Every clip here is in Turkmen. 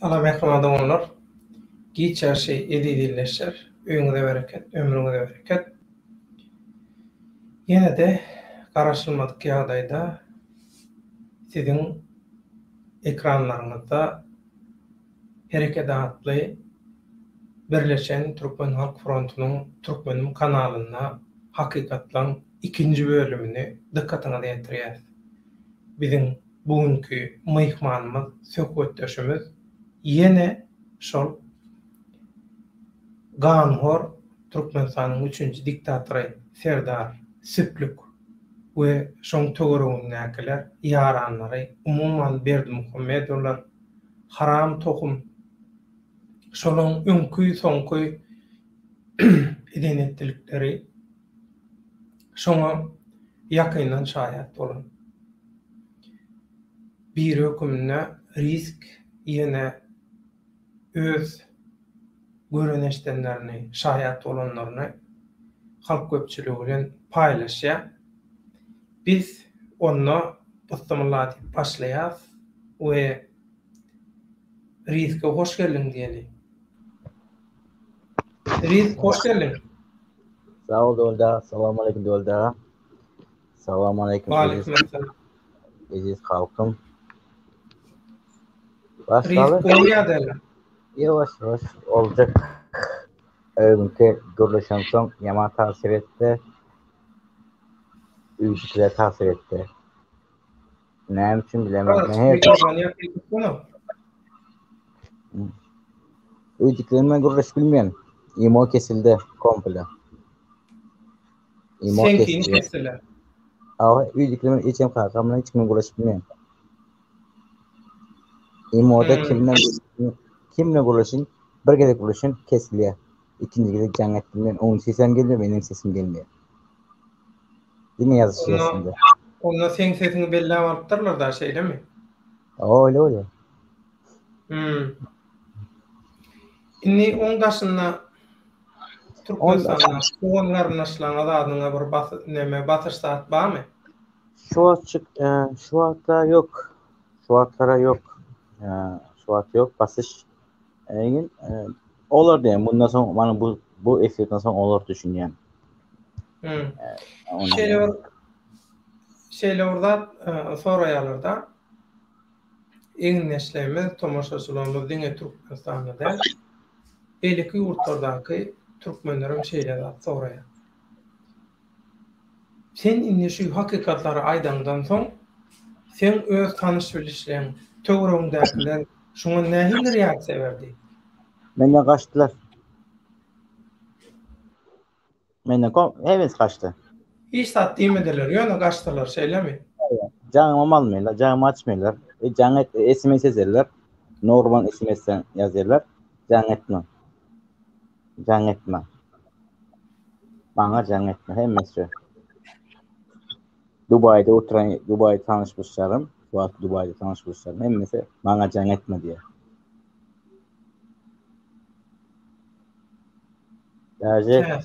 Salam mähriban doganlar. Giç ýagşy eziz ildeşler. Öýüňize bereket, ömrüňize bereket. Ýene-de garaşylmadyk ýagdaýda siziň ekranlaryňyzda Hereket atly Birleşen Türkmen Halk Frontunyň Türkmenim kanalynda Hakykatlaň ikinji bölümini dykgatyňyza ýetirýäris. Biziň bu günki myhmanymyz, söhbetdeşimiz ýene şol ganhor Türkmenistanyň üçünji diktatory Serdar Süplük we şoň töweregindäkiler, ýaranlary, umuman Berdimuhamedowlar haram tohum. Şolaň öňki-soňky eden-etdilikleri şoňa ýakyndan şaýat bolan biri höküminde risk ýene öz gören-eşdenlerini, şaýat bolanlaryny halk köpçüligi bilen paýlaşýar. Biz onda Bysmylla diýip başlaýas we Rizke hoş geldiň diýeli. Rizk hoş geldiň. Sag bol Döwlet aga. Salam aleýkum Döwlet aga. Salam aleýkum. Waleýkim esselam. Eziz halkym. Rizk gowy ýagdaýlar. Ýawaş ýawaş boljak. Öňki gürleşen soň ýaman täsir etdi. Üýşükler täsir etdi. Näme üçin bilemok. Öýdüklerimle gürleşip bilmeýän. Imo kesildi komple. Imo kesildi. Kesdiler. Awa öýdüklerim ejem kakam bilen hiç kim gürleşip bilmeýän. Imoda hmm. kimle kimle gürleşin bir gezek gürleşin kesilýär. Ikinji gezek jaň etdim men onuň sesem gelmeýär, meniň sesim gelmeýär. Diňe ýazyşy ýasynda. Onda seň sesiňi belläp alypdyrlar da, şeýlemi? Öyle öyle. Hmm. Indi oň daşynda Türkmenistanda dogan garyndaşlaryňa zadyňa bir bas neme basyş zat barmy? Şu wagt çyk, e, şu wagtda ýok. Şu wagtlara ýok. E, şu wagt ýok basyş. Egin e, olar diýen bundan soň mana bu bu efirden soň olar düşünýän. Hmm. Şeýle bir şeýle bir zat e, soraýarlar-da. Egindeşlerimiz, tomaşaçylarymyz diňe Türkmenistanda däl, beýleki ýurtlardaky türkmenlerem şeýle zat soraýar. Sen indi şu hakykatlary aýdaňdan soň, seň öz tanyş-bilişleň, töweregiňdäkiler şuňa nähili reaksiýa berdi? Menden gaçdylar. Menden kom hemmesi gaçdy. Hiç zat diýmediler, ýöne gaçdylar, şeýlemi? Jaňymam almaýarlar, jaňymy açmaýarlar. E, jaň et, SMS ederler. Normal SMS-den ýazýarlar. Jaň etme. Jaň etme. Maňa jaň etme, hemmesi. Dubaýda oturan, Dubaýda tanyşmyşlarym, şu wagt Dubaýda tanyşmyşlarym, hemmesi maňa jaň etme diýýär. Daže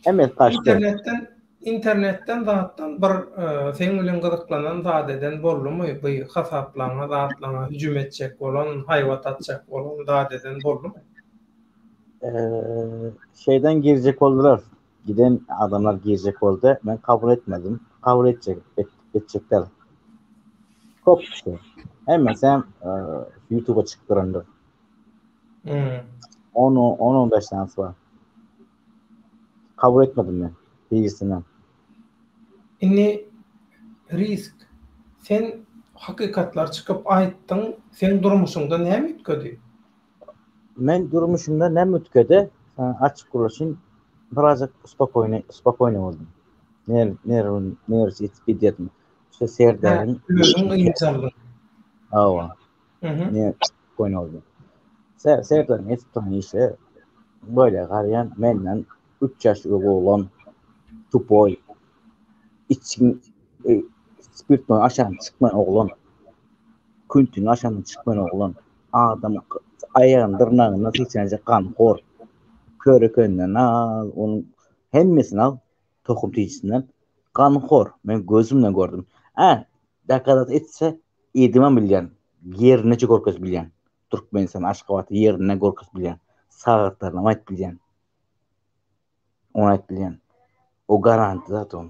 Hemmesi gaçdy. Internetden internetden zatdan bir e, seň bilen gyzyklanan zat eden boldumy? Bu hasaplaňa zatlaňa hüjüm etjek bolan, haýbat atjak bolan zat eden boldumy? Eee, şeyden girjek boldular. Giden adamlar girjek boldy. Men kabul etmedim. Kabul etjek, et, etjekler. Köp kişi. Hemmesi e, YouTube'a çykyp durandyr. Hmm. 10 10-15 tanesi var. Kabul etmedim men. Birisinden. Indi risk. Sen hakykatlar çykyp aýtdyň, seň durmuşyňda näme üýtgedi? Men durmuşymda näme üýtgedi? Sana açyk gürleşin. Birazcık spokojny, spokojny boldum. Ner, nerwim, nerwsi ýetip gidýärdim. Şu Serdaryň özüň ynjaldyň. Hawa. Ne spokojny boldum. Ser, Serdaryň edip duran işi böyle garaýan menden 3 ýaş uly oglan tupoý içgin e, spirtnoý aşan çykmaýan oglan. Küntüni aşandan çykmaýan oglan. Adam aýagyny dyrnagyndan seçenje ganhor. Körekenden al, onuň hemmesini al, tohum tijisinden. Ganhor. Men gözümden gördüm. Ä, dakazat etse, edimem bilýän. Ýerineçe görkezip bilýän. Türkmenistan Aşgabatda ýerinde görkezip bilýän. Sagatlaryny aýdyp bilýän. Ony aýdyp bilýän. O garanti zat o.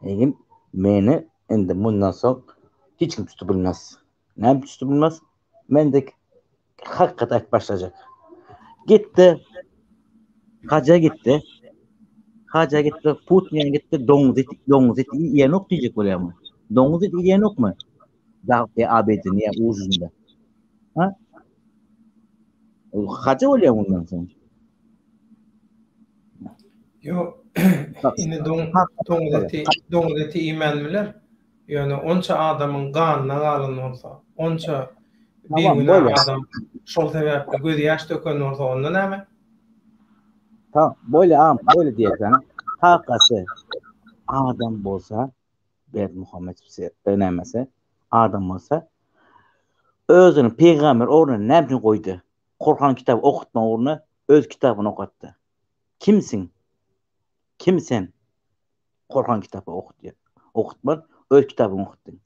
Lekin meni indi mundan soň hiç kim tutup bilmez. Näme tutup bilmez? Men de hakykat aýdyp başlajak. Gitdi. Haja gitdi. Haja gitdi. Putin gitdi. Doňuz eti, doňuz eti iýenok diýjek bolýarmy? Doňuz eti iýenokmy? Da, e, ABD-ni ýa ujunda. Ha? Haja bolýar mundan soň. Ýok. Indi doň, doňuz eti, doňuz eti iýmän biler. Ýöne onça adamyň ganyna galan bolsa, onça bigünä adam şol sebäpli gözýaş döken bolsa onda näme? Tamam, bolýa agam, bolýa diýersen. Kakasy adam bolsa, Berdimuhamedow nämesi adam bolsa, özüni pygamber ornuna näme üçin goýdy? Kurhan kitaby okatmak ugruna öz kitabyny okatdy. Kimsiň? Kim sen? Kurhan kitaby okutýar. Okutman öz kitabyňy okutdyň.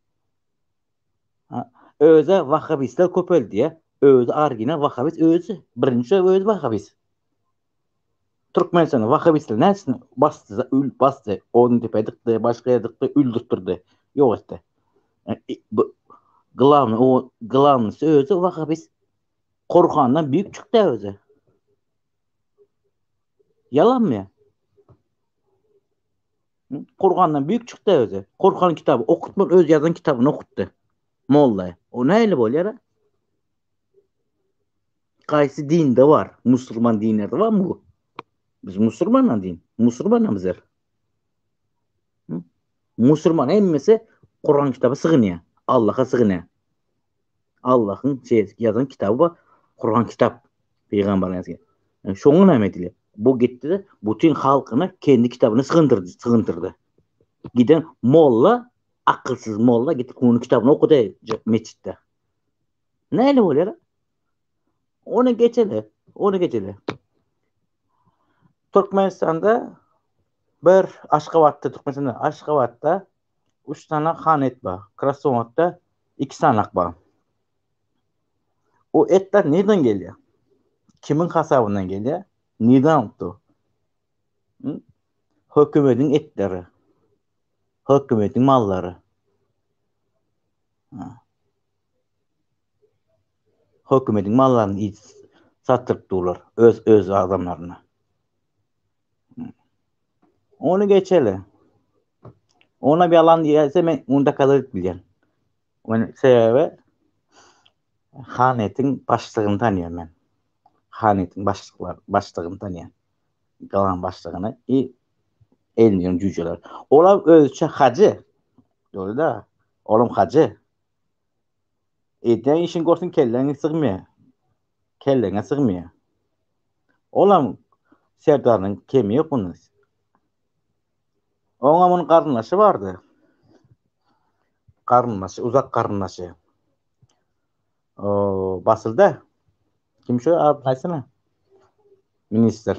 Ha, öze wahhabistler köpeldi ya. Özi original wahhabist özi. Birinji özi wahhabist. Türkmenistanda wahhabistler näçesini basdy, ül basdy, odun tepe dykdy, başga ýere dykdy, öldürtdirdi, ýok etdi. E, bu glawny, o glawnysy özi wahhabist. Kurhandan büyük çykdy özi. Ýalanmy? Kurhandan büyük çykdy özi. Kurhan kitaby okutman öz ýazan kitabyny okutdy. Molla. O näli bolýar? Gaýsy dinde bar? Musulman dinlerde barmy bu? Biz musulmanam din. Musulmanam bizler. Musulman hemmesi Kur'an kitaby sygynýar. Allaha sygynýar. Allahyň şey ýazan kitaby bar. Kur'an kitap. Pygamber ýazan. Yani şoňa näme edilýär? Bu gitdi de bütün halkyny kendi kitabyny sygyndyrdy, sygyndyrdy. Giden molla, akylsyz molla gidip onuň kitabyny okudy mesjitde. Näle bolýar? Ony geçeli, ony geçeli. Türkmenistanda bir Aşgabatda, Türkmenistanda Aşgabatda üç sany han et bar. Krasnodar iki sanak bar. O etler nirden gelýär? Kimiň hasabyndan gelýär? Nirden alypdy? Hökümetiň etleri. Hökümetiň mallary. Hökümetiň mallaryny satdyryp durlar öz öz adamlaryna. Ony geçeli. Ona bir yalan diýse men onu da kadar bilýän. Men sebäbi Hanetiň başlygyny tanýan men. Hanetiň başlyklar başlygyny tanýan. Galan başlygyny i elini jüýjeler. Olar özçe hajy. Dogry da. Olam hajy. Edýän işiň görsün kelläňe sygmaýar. Kelläňe sygmaýar. Olam Serdaryň kemi ýok onuň. Oňa munuň garyndaşy bardy. Garyndaşy, uzak garyndaşy. O basylda. Kim şu adyny aýtsana? Ministr.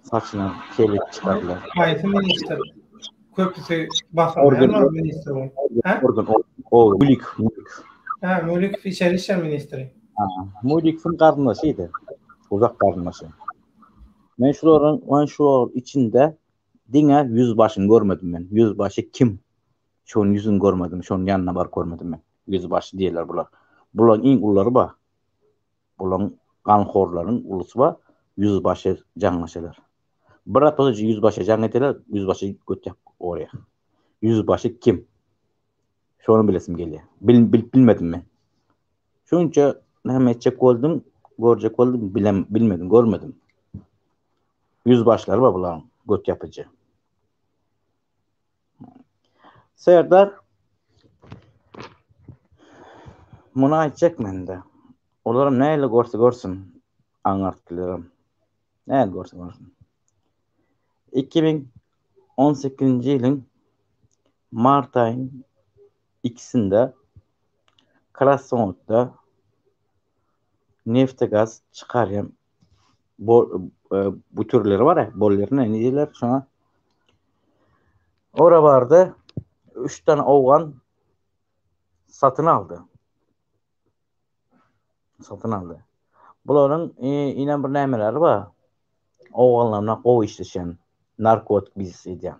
Saçyna şeýle çykardylar. Haýsy ministr? Köpüsi basylýar ministr bolup. Ha? Organ, o Mulik, Mulik. Ha, Mulik içeri işler ministri. Ha, Mulikiň garyndaşydy. Uzak garyndaşy. Men şularyň, men şularyň içinde diňe ýüzbaşyny görmedim men. Ýüzbaşy kim? Şonuň ýüzüni görmedim, şonuň ýanyna baryp görmedim men. Ýüzbaşy diýerler bular. Bularyň iň ululary bar. Bularyň ganhorlaryň ulusy bar, ýüzbaşy jaňlaşarlar. Bir at bolsa ýüzbaşa jaň ederler, ýüzbaşy götýär orýar. Ýüzbaşy kim? Şony bilesim gelýär. Bil, bilip bilmedim men. Şunça näme etjek boldum, görjek boldum, bilem, bilmedim, görmedim. Ýüzbaşlary bar bularyň göt ýapyjy. Serdar muny aýtjak mende. Olaram näle görse görsün aňartdylaram. Näle görse görsün. 2018-nji ýylyň mart aýyň ikisinde Krasnodda neftegaz çykarýan bo, e, bu türleri bar ya, bolleri ne diýerler şoňa. Ora bardy. 3 tane owgan satyn aldy. Satyn aldy. Bularyň inem bir nämeleri bar. Owganlaryna gowy işleşen, narkotik biznes edýän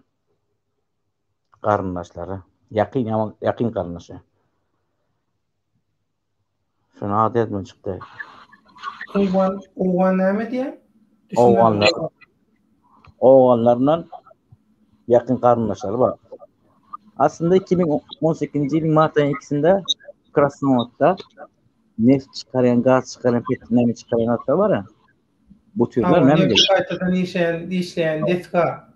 garyndaşlary, ýakyn ýakyn garyndaşy. Şuny ady ýadymdan çykdy. Owgan, owgan näme diýýän? Owganlar. Owganlardan ýakyn garyndaşlary bar. Aslynda 2018-nji ýylyň mart aýynyň ikisinde Krasnowodda neft çykarýan, gaz çykarýan, näme çykarýan zatlar bar ya. Bu türler näme diýip? Gaýtadan işleýän, işleýän desga.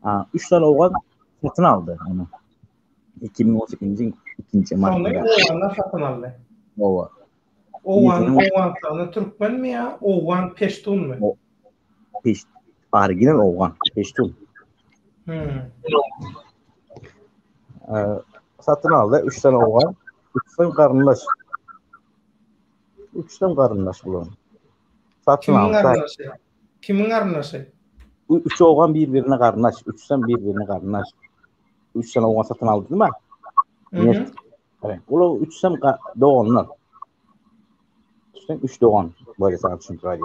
Ha, 3 sany owgan satyn aldy ony. 2018-nji ýylyň ikinji martynda. Ony owganlar satyn aldy. Owa. Owgan, Owganystanda türkmenmi ýa owgan peştunmy? Peşt, original owgan, peştun. Hmm. Satyn aldy, 3 sany owgan, 3 sany garyndaş. 3 sany garyndaş bularyň. Satyn aldy. Kimiň garyndaşy? Kimiň garyndaşy? Üç owgan bir-birine garyndaş, üçüsem bir-birine garyndaş. Üç sany owgan satyn aldy diýme. Neft. Olar üçüsem doganlar. Üçüsem üç dogan. Böyle sana düşündireyim.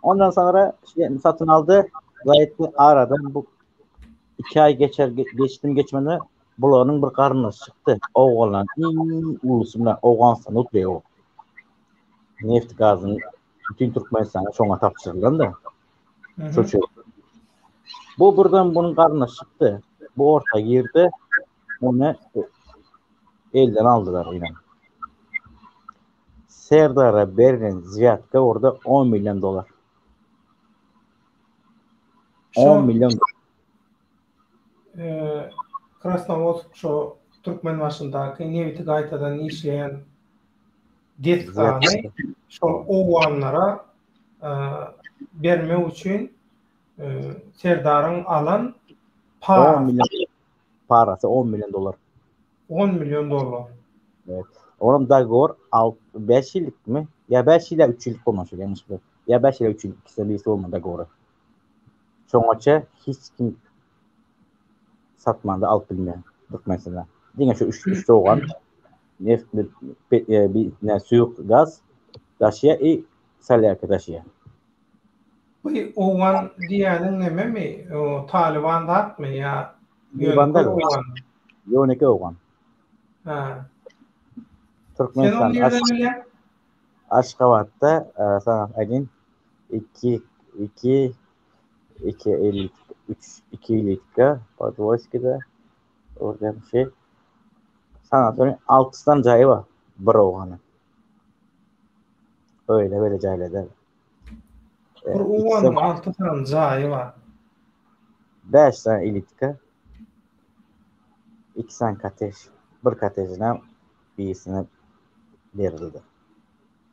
Ondan sonra şey, satyn aldy. Gaýetdi aradan bu iki ay geçer geçdim geçmede bularyň bir garyndaşy çykdy. Owganlaryň iň ulusy bilen Owganystanda oturýar o. Neft gazyň bütün Türkmenistana şoňa tabşyrylan-da. Şo şey. Bu birden bunun garyndaşy çykdy. Bu orta girdi. Ony elden aldylar ýene. Serdara berlen zwiatka orada 10 million dolar. 10 million Eee Krasnowodsk şo Türkmenbaşyndaky nebiti gaýtadan işleýän desgany şol owganlara bermek üçin Serdaryň alan parasy parasy 10 million dollar. 10 million dollar. Evet. Onuň dogovor 5 ýyllykmy? Ýa 5 ýyl ýa 3 ýyllyk bolmaly şol ýalňyş bir. Ýa 5 ýyl ýa 3 ýyl ikisinden birisi bolmaly dogovory. Şoňaça hiç kim satmanda alyp bilmeýär Türkmenistanda. Diňe şu üç üç dogan neft bir bir ne suýuk gaz daşýar i solýarka daşýar. Bu owgan diýýäniň nememi? O Talyban zatmy ýa ýönekeý owgan? Ýönekeý owgan. Ha. Türkmenistan. Sen ony nirden bilýäň? Aşgabatda sana aýdyn 2 2 2 50 3 2 elitka Podwojskide orada bir şey. Sana söyleyeyim 6 sany jaýy bar bir owganyň. Öyle böyle jaýlar däl. Bir owganyň 6 sany jaýy bar. 5 sany elitka. 2 sany kottej. Bir kottejine birisine berildi.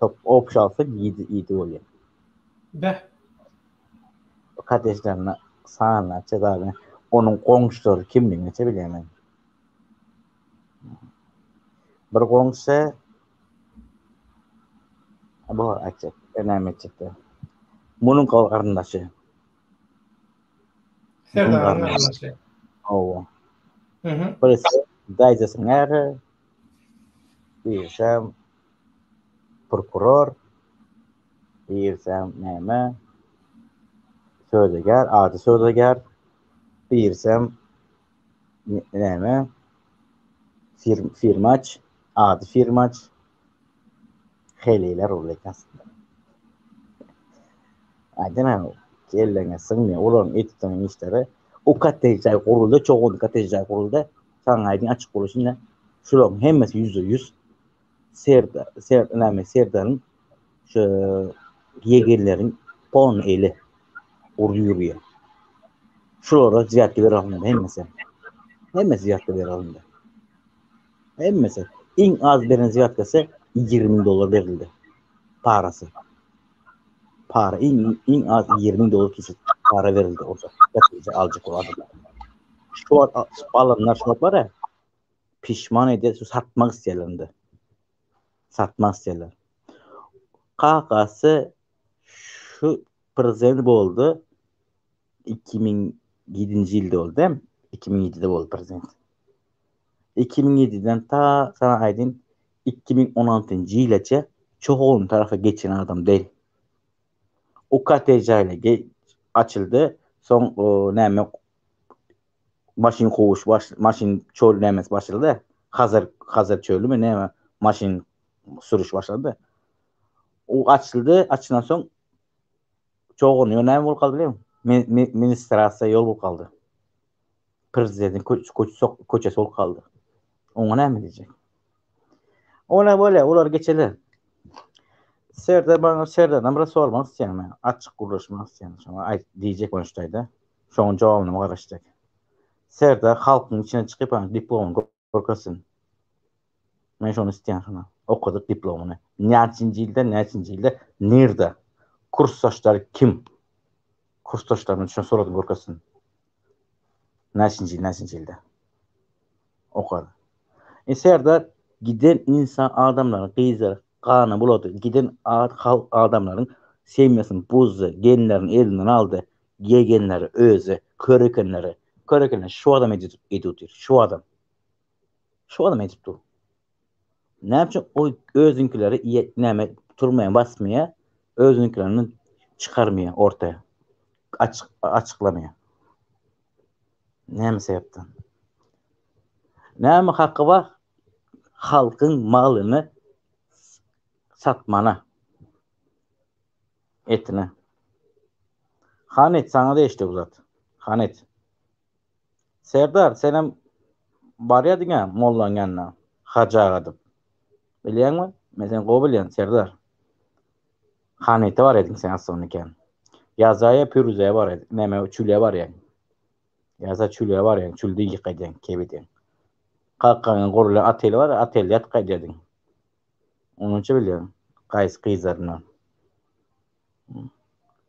Top obşy alsak 7 7 bolýar. Beh. Kottejlerini sanlaça zaten onuň goňşulary kimligini bilýän men. Bir goňşy bu aýtjak, näme etjekdi. Munuň garyndaşy. Serdaryň garyndaşy. Hawa. Mhm. Birisi daýzasynyň äri, birisem prokuror, birisem näme, söwdagär, ady söwdagär, birisem näme, firmaç, ady firmaç, heleýler ol aslynda. Aýdana kelläňe sygmaýar olaryň edip duran işleri. O kottej jaý guruldy, çogun kottej jaý guruldy. Saňa aýdyň açyk boluşy ine. Şularyň hemmesi %100 Serdar, ser, näme Serdaryň şu ýegenleriň polny eli urdy ýürýär. Şulara zýatka berip alyndy hemmesi. Hemmesi zýatka berip alyndy. Hemmesi. Iň az beren zýatkasy 20 müň dollar berildi. Parasy. Para iň iň az 20 müň dollar kesip para berildi orada. Ýatyjy aljak ol adamlar. Şu wagt alanlar şu wagt bar ya pişman edýär, şu satmak isleýärler indi. Satmak isleýärler. Kakasy şu prezident boldy 2007-nji ýylda boldy, dämi? 2007-de boldy prezident. 2007-den ta sana aýdyn 2016-njy ýylaça. Çoguny tarapa geçen adam del. O kottej jaýly açyldy. Soň näme maşyn kowuş baş maşyn çöl nämesi başlady. Hazar Hazar çölümi näme maşyn sürüş başlady. O açyldy, açylan soň çoguny ýol näme bolup galdy bilýäňmi? Ministrasiýa ýol bolup galdy. Prezidentiň köçesi bolup galdy. Oňa näme diýjek? Ola bolýa, olar geçeli. Serdar bana Serdardan biraz sormak isleýän men. Açyk gürleşmek isleýän. Şoňa aýt diýjek men şu taýda. Şoň jogabyna garaşjak. Serdar halkyň içine çykyp ana diplomyny görkezsin. Men şony isleýän şona. Okadyk diplomyny. Näçinji ýylda, näçinji ýylda, nirde? Kursdaşlary kim? Kursdaşlaryny şony suratyny görkezsin. Näçinji ýyl, näçinji ýylda? Okady. E Serdar giden insan adamlaryň gyzlary gana bulady. Giden ad halk adamlaryň semýasyny buzdy, genlerini elinden aldy. Ýegenleri özi, kör ekenleri. Kör ekenler şu adam edip edip otyr. Şu adam. Şu adam edip dur. Näme üçin o özüňkileri näme turmaýar, basmaýar, özüňkilerini çykarmaýar ortaya. Açyk açyklamaýar. Näme sebäpden? Näme haky bar halkyň malyny satmana? Etine. Hanet saňa degişli bu zat. Hanet. Serdar senem barýadyň-a mollaň ýanyna hajy aga diýip. Bilýäňmi? Men seni gowy bilýän, Serdar. Hanete barýadyň sen aslynda kän. Ýazaýa Pürüzä barýadyň, näme çüle barýaň. Ýaza çüle barýaň, çülde iýip gaýdýaň, kep edýäň. Kakaňyň gurlan oteli bar, otelde ýatyp gaýdýadyň. Onunça bilýän, gaýsy gyzlaryndan.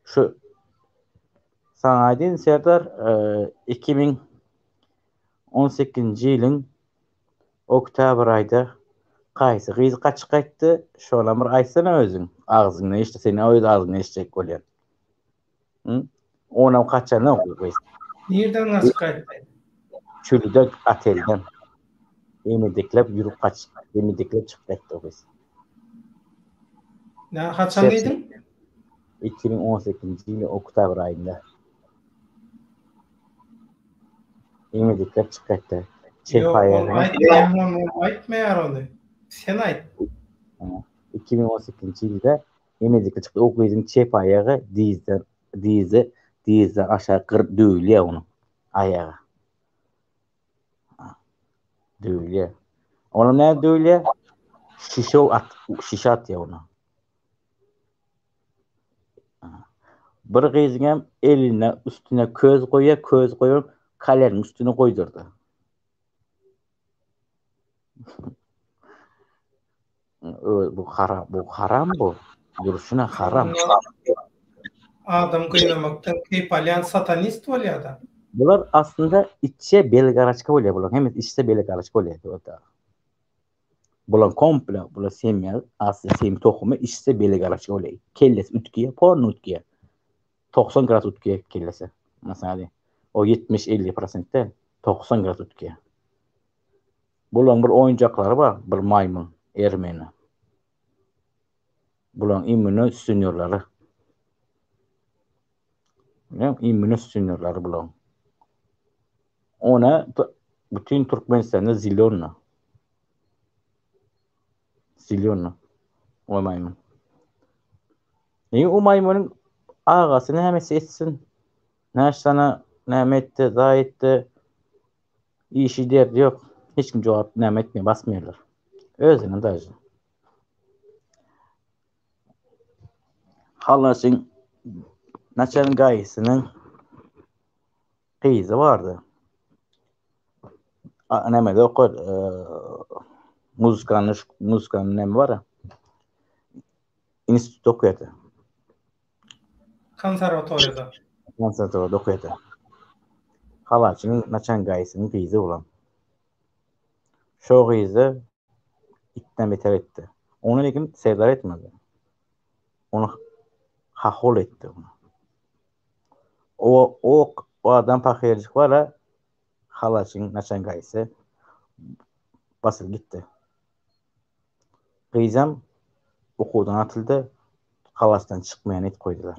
Şu saňa aýdyn Serdar, 2018-nji ýylyň oktýabr aýda gaýsy gyz gaçyp gaýtdy, şonam bir aýtsana özüň, agzyňdan eşit, seniň öz agzyňdan eşitjek bolýan. Hı? Onam kaçanok o gyz. Nirden gaçyp gaýtdy? Çülde otelden. Emedekläp ýürüp gaç, emedekläp çykyp gaýtdy o gyz. Nä, haçan diýdiň? 2018-nji ýylyň oktýabr aýynda. Emedekläp çykyp gaýtdy. Çep Ýok, ol aýagyny. aýtmaýar, ol aýtmaýar ony. Sen aýt. 2018-nji ýylda Emedekli çykdy. O gyzyň çep aýagy dizden dizi dizden aşak gyr döwülýär onuň aýagy. Döwülýär. Onuň näme döwülýär? Şişe at şişe atýar ona. Bir gyzyň hem eline üstüne köz goýýar, köz goýup kaleniň üstüne goýdurdy. Bu haram, bu haram bu. Durşuna haram. Adam gynamakdan keýp alýan satanist bolýar-da. Bular aslynda içe belgaraçka bolýar bular. Hemmesi içse belgaraçka bolýar diýip. Bular komple, bular semýa, asly sem tohumy içse belgaraçka bolýar. Kellesi ütkiýär, porno ütkiýär. 90 gradus ütkiýär kellesi. Masaly, o 70-50 prosent däl, 90 gradus ütkiýär. Bulaň bir oýunjaklary bar, bir maýmyn, ermeni. Bulaň immune üstünýurlary. Bilýäňmi? Immune üstünýurlary bulaň. Ona bütün Türkmenistanda zilýonna. Zilýonna. O maýmyn. Ýa o maýmynyň agasy näme etse etsin. Näçe sana näme etdi, zaý etdi. Işi derdi ýok. Hiç kim jogap näme etmeýär, basmaýarlar. Özüne daže. Halasyň naçan gaýysynyň gyzy bardy. Näme de okar, muzykany, muzykany näme bar? Institut okaýardy. Konserwatoriýada. Konserwatoriýada okaýardy. Halaçynyň naçangaýsynyň gyzy bolan. Şo gyzy itden beter etdi. Ony lekin Serdar etmedi. Ony hahol etdi ony. O o o adam pahyrjyk bar-a halaçyň naçangaýsy basyp gitdi. Gyzam. Okuwdan atyldy. Halasdan çykmaýan edip goýdular.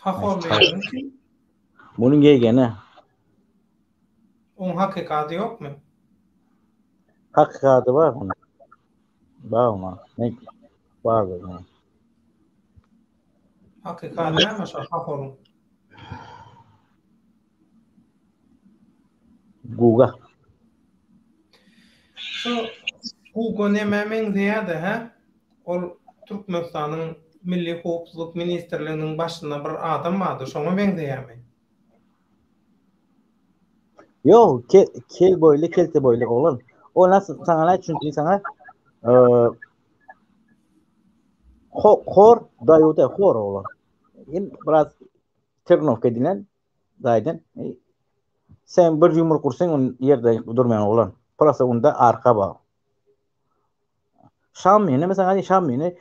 Hahol diýeniň kim? Munuň ýegeni. Oň hakyky ady ýokmy? Hakyky ady bar munuň. Bar oňa. Men bar oňa. Hakyky ady näme şo Haholyň? Guga. Şu Guga nämä meňzeýärdi, hä? Ol Türkmenistanyň Milli howpsuzlyk ministrliginiň başynda bir adam bardy, şoňa meňzeýärmi? Ýok, ke, kel boýly, kelte boýly oglan. O nasıl saňa näçe çünki saňa ho, hor daýuda hor oglan. Hem biraz ternowka edilen daýdan. Sen bir ýumruk ursaň on ýerde durmaýan oglan. Prosta onda arka bar. Şammyny mesela aýdaýyn Şammyny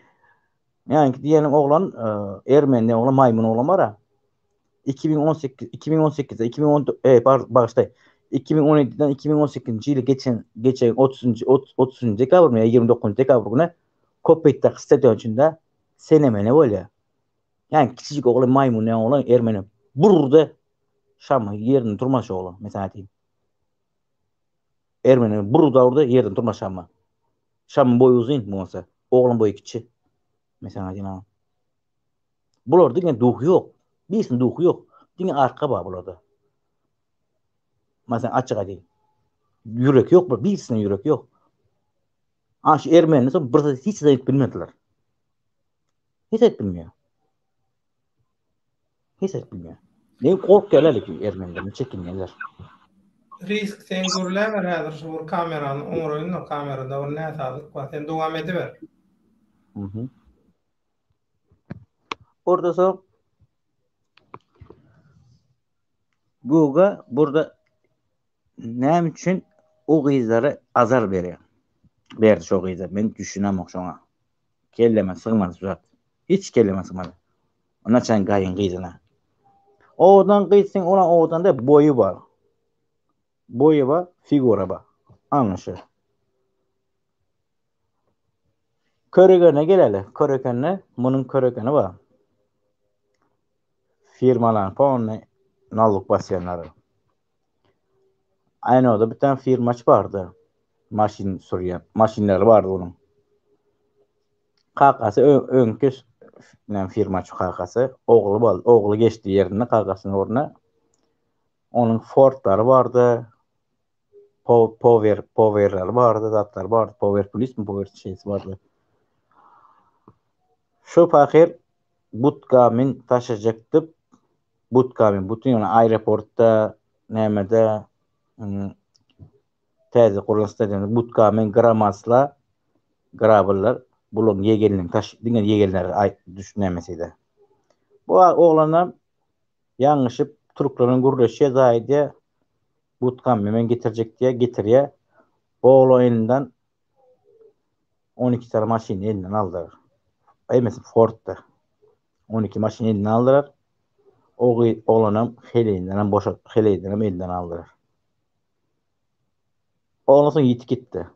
ýaňky diýeniň oglan e, ermeni oglan maýmyn oglan bar-a. 2018 2018-de 2010 e, bagyşlaý. 2017-den 2018-nji ýyly geçen geçen 30-njy 30-njy dekabrmy ýa 29-njy dekabr güni Kopetdag stadion içinde senemene bolýar. Ýani kiçijik oglan maýmyn diýen oglan ermeni burdy. Şamy ýerinde durmaz şu oglan, men saňa aýtayyn. Ermeni burda urdy, ýerden durmaz Şama. Şamyň boýy uzyn bolsa, oglan boýy kiçi. Men saňa aýtayyn ha. Bular diňe duhy ýok. Birisiniň duhy ýok. Diňe arka bar bularda. Men saňa açyk aýtayyn. Ýürek ýok, bir birisiniň ýürek ýok. A şu ermeni soň bir zat hiç zat bilmediler. Hiç zat bilmeýär. Hiç zat bilmeýär. Ne gorkýarlar ki ermeniler, çekinýärler. Risk sen gürläber häzir şu bir kamerany oňraýyn-da kamerada bir näsazlyk bar. Sen dowam ediber. Mhm. Orada soň Guga burada näme üçin o gyzlara azar berýär? Berdi şo gyza. Men düşünemok şoňa. Kelleme sygmaz şu zat. Hiç kelleme sygmaz. Ona çan gaýyn gyzyna. Owadan gyz sen ona owadan da boýy bar. Boýy bar, figura bar. Ana şu. Köregene geleli. Körekende munuň körekeni bar. Firmalaryň polny naluk basýanlary. Aýnada bir tane firmaç bardy. Maşyn sürýän, maşynlary bardy onuň. Kakasy öňki näme firmaç kakasy, ogly bol, ogly geçdi ýerine kakasynyň ornuna. Onuň Fordlary bardy. Power, Powerleri bardy, zatlar bardy. Power Plus mi, Power şeysi bardy. Şu pahyr budka min taşajak diýip, budka min bütün ýöne aeroportda, nämede täze gurlan stadionda budka min gramasla grabyllar bularyň ýegeniniň taş diňe ýegenleri aý düş nämeside. Bu oglanam ýalňyşyp türkler bilen gürleşýär zaýdýar. Budkamy men getirjek diýýär, getirýär. Bu oglan elinden 12 tane maşyny elinden aldylar. Hemmesi Ford'da. 12 maşyny elinden aldylar. O oglanam heleýinden hem boşat, heleýinden hem elinden aldylar. Ondan soň ýitip gitdi.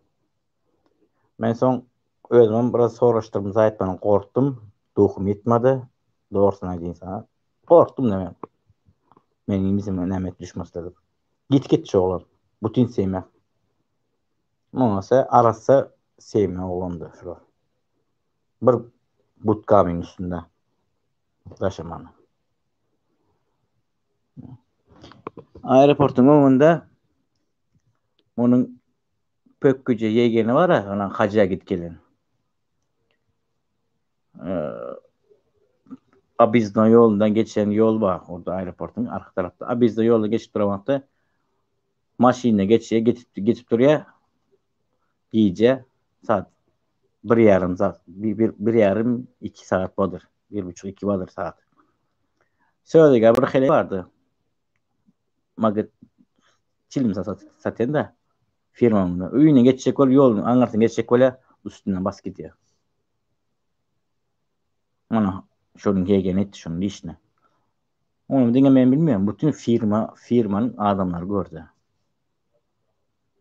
Men soň özümem biraz soraşdyrdym, zaýtdan gorkdum. Duhum ýetmedi. Dogrusyny aýdayyn sana. Gorkdum da men. Meniň bizim näme düşmez dedim. Git git şu oglan. Bütün semýa. Muňa arassa semýa oglandy şular. Bir budkamyň üstünde. Daşamany. Aeroportuň öňünde onuň pökgüje ýegeni bar-a, onuň haja gidip gelen. Obýezdnoý ýolundan geçen ýol bar, orada aeroportuň arka tarapda. Obýezdnoý ýolda geçip duran wagty maşynda geçýär, geçip geçip durýar. Gije saat bir ýarym saat, bir, bir, bir ýarym iki sagat bodur. Bir buçuk iki bodur saat. Söwdagär bir heleý bardy. Maget çilim satýan da firmamda. Öýüne geçjek bolup ýoluň aňyrsyna geçjek bolýar, üstünden basyp gidýär. Mana şonuň hegeni etdi şonuň işine. Ony diňe men bilmeýän, bütün firma, firmanyň adamlary gördi.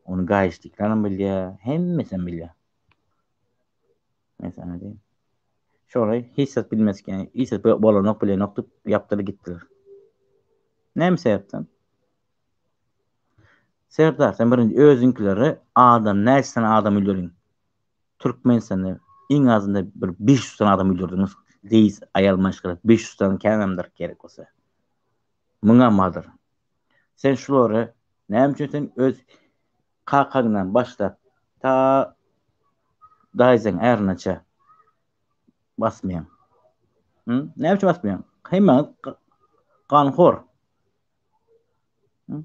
Ony gaýyşdyklarym bilýär, hemmesem bilýär. Men sana diýeyim. Şory hiç zat bilmez yani hiç zat bolanok bilenok diýip ýapdylar gitdiler. Näme sebäpden? Serdar sen birinji özüňkileri adam näçe sany adam öldürdüň? Türkmenistanda iň azynda bir 500 sany adam öldürdüňiz. Gyz, aýal maşgala 500 sany känemdir gerek bolsa. Muňa bardyr. Sen şulary näme üçin sen öz kakaňdan başlap ta daýzaň ärinaça basmaýaň? Hı? Näme üçin basmaýaň? Hemmäňiz ganhor. Hı?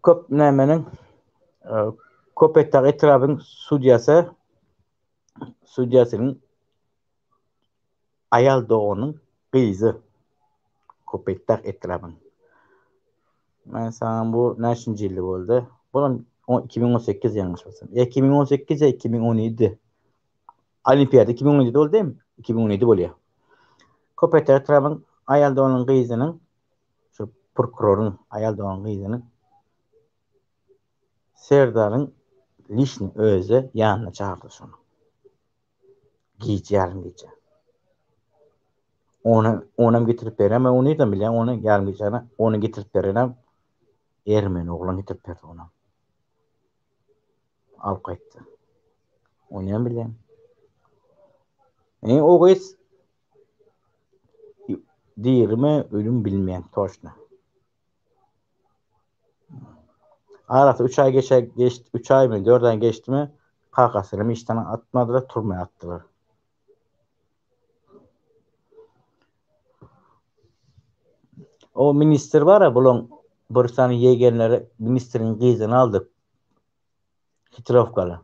Köp nämeniň e, Köpetdag etrabyň sudýasy sudýasynyň Aýal doganyň gyzy. Köpetdag etrabyň. Men saňa bu näçinji ýylda boldy? Bulam 2018 ýalňyşmasam. Ýa 2018 ýa 2017. Olimpiada 2017 boldy dämi? 2017 bolýar. Köpetdag etrabyň aýal doganyň gyzynyň şu prokuroryň aýal doganyň gyzynyň Serdaryň liçni özi ýanyna çagyrdy şony. Gije ýarym gije. Ony onam getirip beren men ony nirden bilýän ony ýarym gijäni ony getirip berenem ermeni oglan getirip berdi ony. Alyp gaýtdy. Ony hem bilýän. E o gyz dirimi ölüm bilmeýän toçna. Arasy 3 aý geçe geçdi, 3 aýmy, 4 aý geçdimi, kakasyny işden atmadylar, türmä atdylar. O ministr bar ya, bulaň bir sany ýegenleri ministriň gyzyny aldy. Hitrowkaly.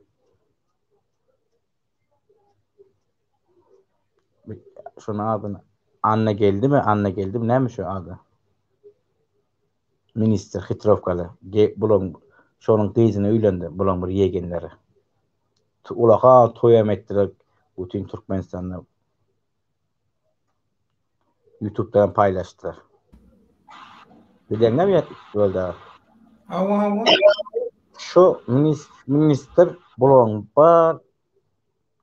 Şonuň adyny Anna geldimi? Anna geldimi? Näme şu ady? Ministr Hitrowkaly. Bulaň şonuň gyzyna öýlendi. Bulaň bir ýegenleri. Ulaka toýam etdiler bütün Türkmenistanda. Ýutubda hem paýlaşdylar. Bileňmi ýa Welde? Hawa, hawa. Şu ministr bularyň bar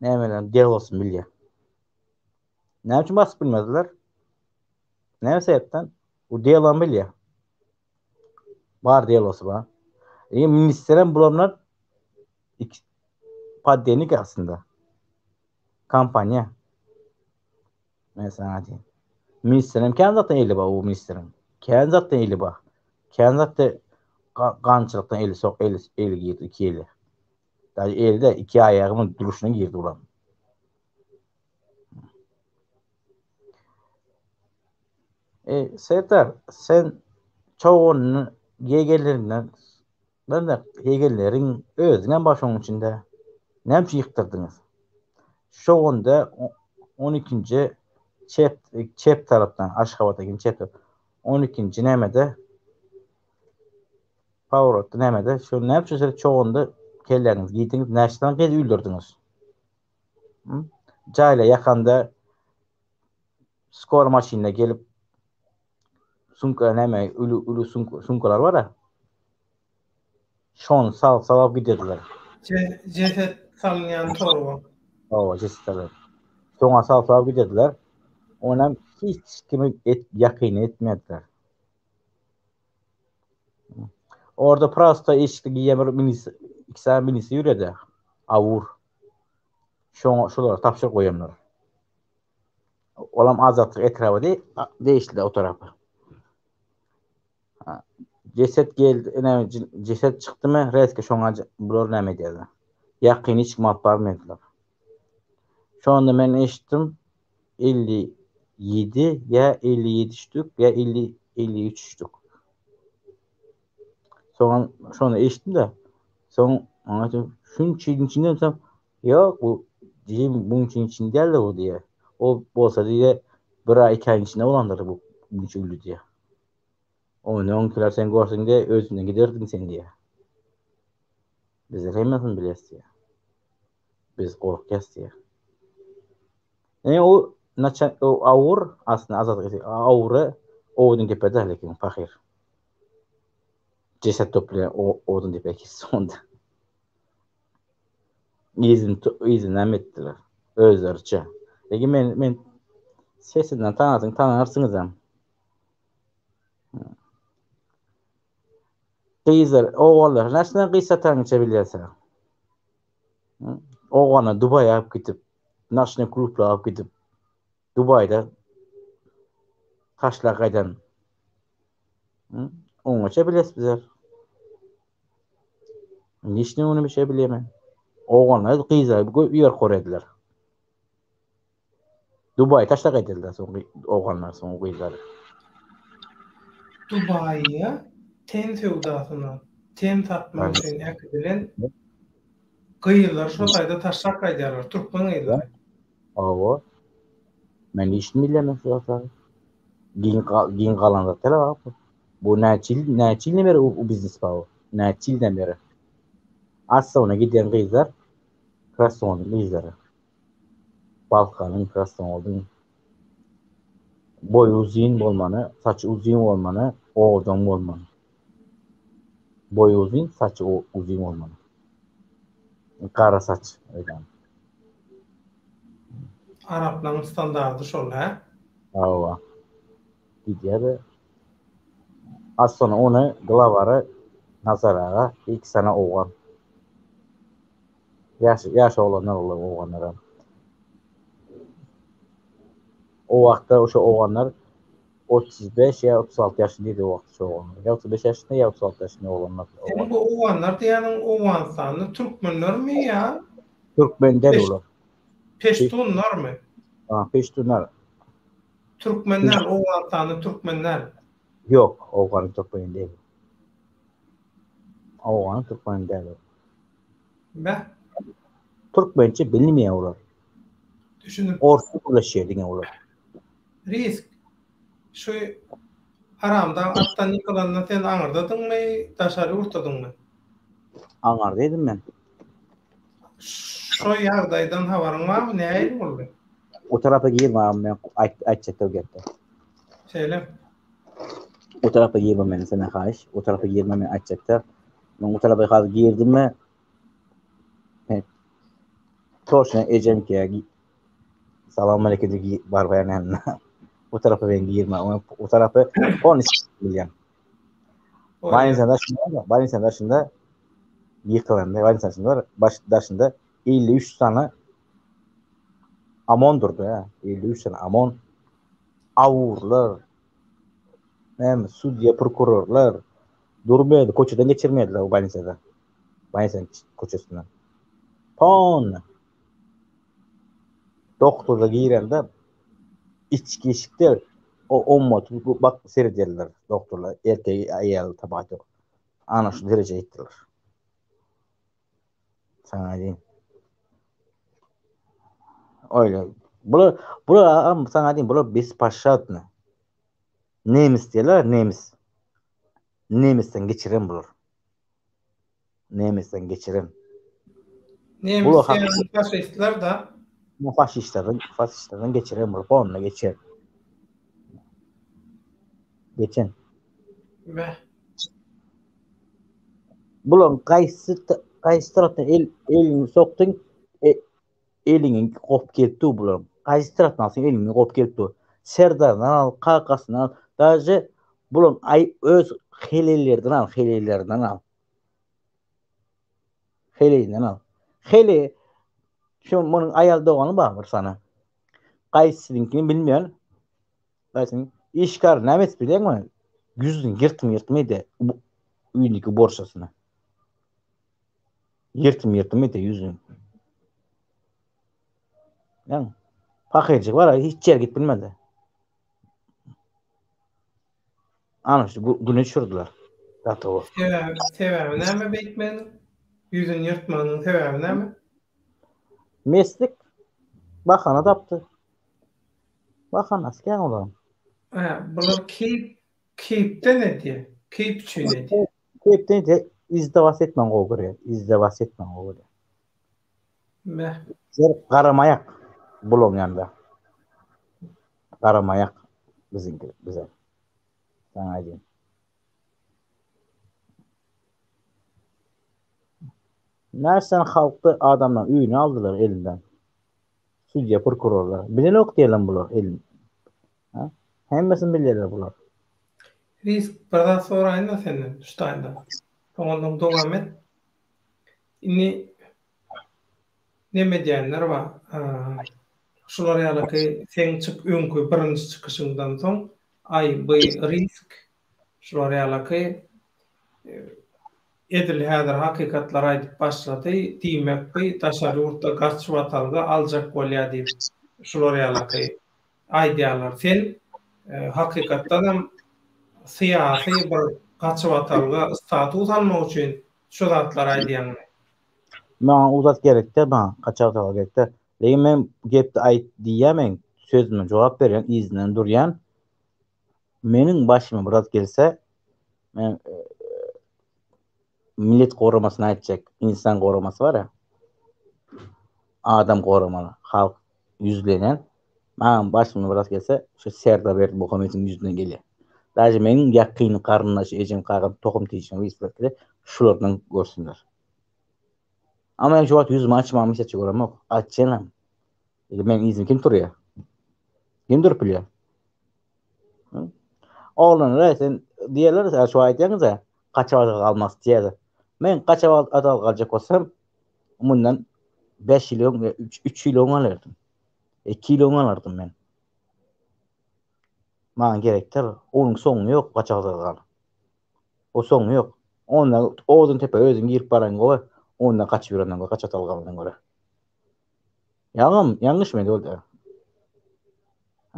nämeler delosyny bilýär. Näme üçin basyp bilmediler? Näme sebäpden? Bu delony bilýär. Bar delosy bar. E, ministr hem bularlar poddenik aslynda. Kompaniýa. Men sana diýeyim. Ministriň kän zatdan eli bar, o ministriň. Kän zatdan eli bar. Kän zatda gançylykdan eli sok, eli, eli girdi, iki eli. Dagy eli de iki aýagymy duruşuna girdi ulan. E, Serdar, sen çoğunu yegenlerinden Ben de ýegenleriň özüňem bar şonuň içinde. Näme üçin ýykdyrdyňyz? Şo günde on ikinji çep çep tarapdan Aşgabata giden çep tarap. On ikinji nämede? Powrotda nämede? Şo näme üçin siz çogunda kelläňizi giýdiňiz? Näçe sany gyz öldürdiňiz? Jaýla ýakanda skor maşynda gelip Sumka näme uly uly sumkalar bar a. Şony sal salap giderdiler. Jeset salynýan torba. Hawa, jeset salynýan. Şoňa sal salap giderdiler. Onam hiç kimi et ýakyn etmediler. Orada prosta eşikli giýen bir minis, iki sany minisi ýüredi. Awur. Şoňa şolara tabşyryk goýanlar. Olam Azatlyk etraba degişli o tarapa. Jeset geldi, näme jeset çykdymy, reski şoňa bular näme edýärler. Ýakyn hiç kim alyp barmaýarlar. Şonda men eşitdim 57 ýa 57 ştük ýa 50 53 ştük. Soň şony eşitdim-de, soň maňa şunça ýylyň içinde Ýok, bu diýim muň üçin däldir bu diýýär. O bolsa diýýär, bir aý, iki aýyň içinde bolandyr bu munça öldi diýýär. Ondan öňküler sen görseň diýýär, özünden giderdiň sen diýýär. Bizler hemmesini bilýäs diýýär. Biz gorkýas diýýär. Ýa o naça o awur aslynda azat awury Owadan depede lekin pahyr. Jeset toplaýan Owadan depe onda. Yzyny yzyny näme etdiler? Özleriçe. Egi men men sesinden tanasyň tanarsyňyzam. Gyzlar, oglanlar näçeden gyz satanyňça bilýärsiň? Oglanlar Dubaýa alyp gidip, naçny klublara alyp gidip, Dubaýda taşlap gaýdan. Oňaça biles bizler. Nişne ony bir şey bilýän. Oglanlar gyzlar ýer korediler. Dubaý taşlap gaýdyldy soň oglanlar soň gyzlar. Dubaýa ten söwdasyna, ten satmak üçin äkidilen gyzlar şo taýda taşlap gaýdýarlar, türkmen gyzlary. Hawa. Men işini bilýän şu zatlar. Giň giň galan zat däl bu. Bu näçe ýyl näçe ýyldan beri bu biznes bar bu. Näçe ýyldan beri. Aslynda gidýän gyzlar Krasnodar gyzlary. Balkanyň, Krasnodaryň boýy uzyn bolmany, saçy uzyn bolmany, owadan bolmany. Boýy uzyn, saçy uzyn bolmany. Gara saç öýdän. Araplaryň standardy şol, hä? Hawa. Gidýär. Az soňra ony glawary Nazar aga iki sany owgan. Ýaş ýaş oglanlar olar owganlaram. O wagtda o'şa owganlar 35 ýa 36 ýaşynda idi o wagtda şo oglanlar. Ýa 35 ýaşynda ýa 36 ýaşynda oglanlar. Seniň bu owganlar diýýäniň Owganystanly türkmenlermi ýa? Türkmen däl olar. Peştunlarmy? Ha, peştunlar. Türkmen däl, Owganystanly türkmen däl. Ýok, owgan türkmeni däl. Owgan türkmeni däl. Beh. Türkmençe bilmeýär olar. Düşünip. Orsça gürleşýär diňe olar. Risk. Şu haramdag atdan ýykylanda sen aňyrdadyňmy, daşary ýurtdadyňmy? Aňardaydym men. Şo ýagdaýdan habaryň barmy? Nähili boldy? O tarapa girme agam men aýtjak gepde. Şeýle. O tarapa girme men senden haýyş. O tarapa girme men aýtjakda. Men o tarapa hazir girdimmi Toşna ejem ki Salam aleyküm diýip barbaýan ýanyna. O tarapa men girme. O tarapa on bilýän. Baýnsa daşynda, Baýnsa daşynda ýykylanda, Baýnsa daşynda baş daşynda 53 sany Amon durdy, ha. 53 sany Amon awurlar, näme, sudýa, prokurorlar durmaýardy, köçeden geçirmeýärdiler o bolnisada. Bolnisanyň köçesinden. Polny. Doktorda girende içki işikde o ommaty bak seredýärler doktorlar, erkegi aýaly tapawut ýok. Ana şu derejä ýetdiler. Saňa aýdayyn. Öyle. Bular, bular agam saňa aýdayyn, bular bespaşadny. Nemis diýerler, nemis. Nemisden geçiren bular. Nemisden geçiren. Nemis diýen faşistler da. Bu faşistlerden, faşistlerden geçiren bular. Onda geçer. Geçen. Beh. Bularyň gaýsy gaýsy tarapdan el elini sokduň, e, eliňi gop gelip dur bularyň. Gaýsy tarapdan alsaň eliňi gop gelip dur. Serdardan al, kakasyndan al, daže bularyň aý öz heleýlerden al, heleýlerinden al. Heleýinden al. Heleý şu munuň aýal dogany bar bir sany. Gaýsysynyňkyny bilmeýän. Gaýsynyň işgär näme etip bilýäňmi? Ýüzüni ýyrtym ýyrtym edýär öýündäki borçasyny. Ýyrtym ýyrtym edýär ýüzüni. Ýa paketjik bar, hiç ýere gidip bilmedi. Ana şu güne düşürdüler. Gatowy. Sebäbi, sebäbi näme beýtmeginiň? Ýüzüni ýyrtmagynyň sebäbi näme? Meslik bahana tapdy. Bahanasy kän olaryň. Hä, bular keýp, keýpden edýär. Keýp üçin edýär. Keýpden edýär, izdewas etmän gowy görýär. Izdewas etmän gowy görýär. Meh. Bizler garamaýak bularyň ýanynda. Garamaýak biziňki bize. Saňa aýdýan. Näçe sany halkdy adamlaryň öýüni aldylar elinden. Sudýa, prokurorlar. Bilenok diýelim bular elin. Ha? Hemmesini bilýärler bular. Risk bir zat soraýyn-da senden şu taýda. Soňundan dowam et. Indi neme diýenler bar. Şular ýalyky seň çyk öňki birinji çykyşyňdan soň aý by risk şular ýalyky edil häzir hakykatlary aýdyp başlady diýmek by daşary ýurtda gaçybatalga aljak bolýa diýip şular ýalyky aýdýarlar. Sen hakykatdanam syýasy bir gaçybatalga status almak üçin şu zatlary aýdýaňmy? Maňa uzat gerekde maňa gaçybatalga gerekde. Lekin men gepde aýt diýýän men sözüme jogap berýän yzyndan durýan. Meniň başyma bir zat gelse men millet goramasyny aýtjak. Insan goramasy bar ya. Adam goramaly. Halk ýüzlenen. Maňa başyma bir zat gelse şu Serdar Berdimuhamedowyň ýüzünden gelýär. Daže meniň ýakyn garyndaş ejem kakam tohum tişim isletdi şulardan görsünler. Ama men şu wagt ýüzümi açmam hiç göremok. Açýanam. Men yzym kim turýar? Kim durup bilýär? Oglanlar sen diýerler sen şu aýdýaňyz-a gaçyp galmaz diýer. Men gaçyp galjak bolsam mundan 5 ýyl öň, 3 ýyl öň alardym. 2 ýyl öň alardym men. Maňa gerek däl. Onuň soňy ýok gaçyp gal. O soňy ýok. Onda odun tepe özüň girip baran gowy. Onda gaçyp ýörenden görä, gaçyp galgandan görä. Ýaňam, ýalňyş men boldy.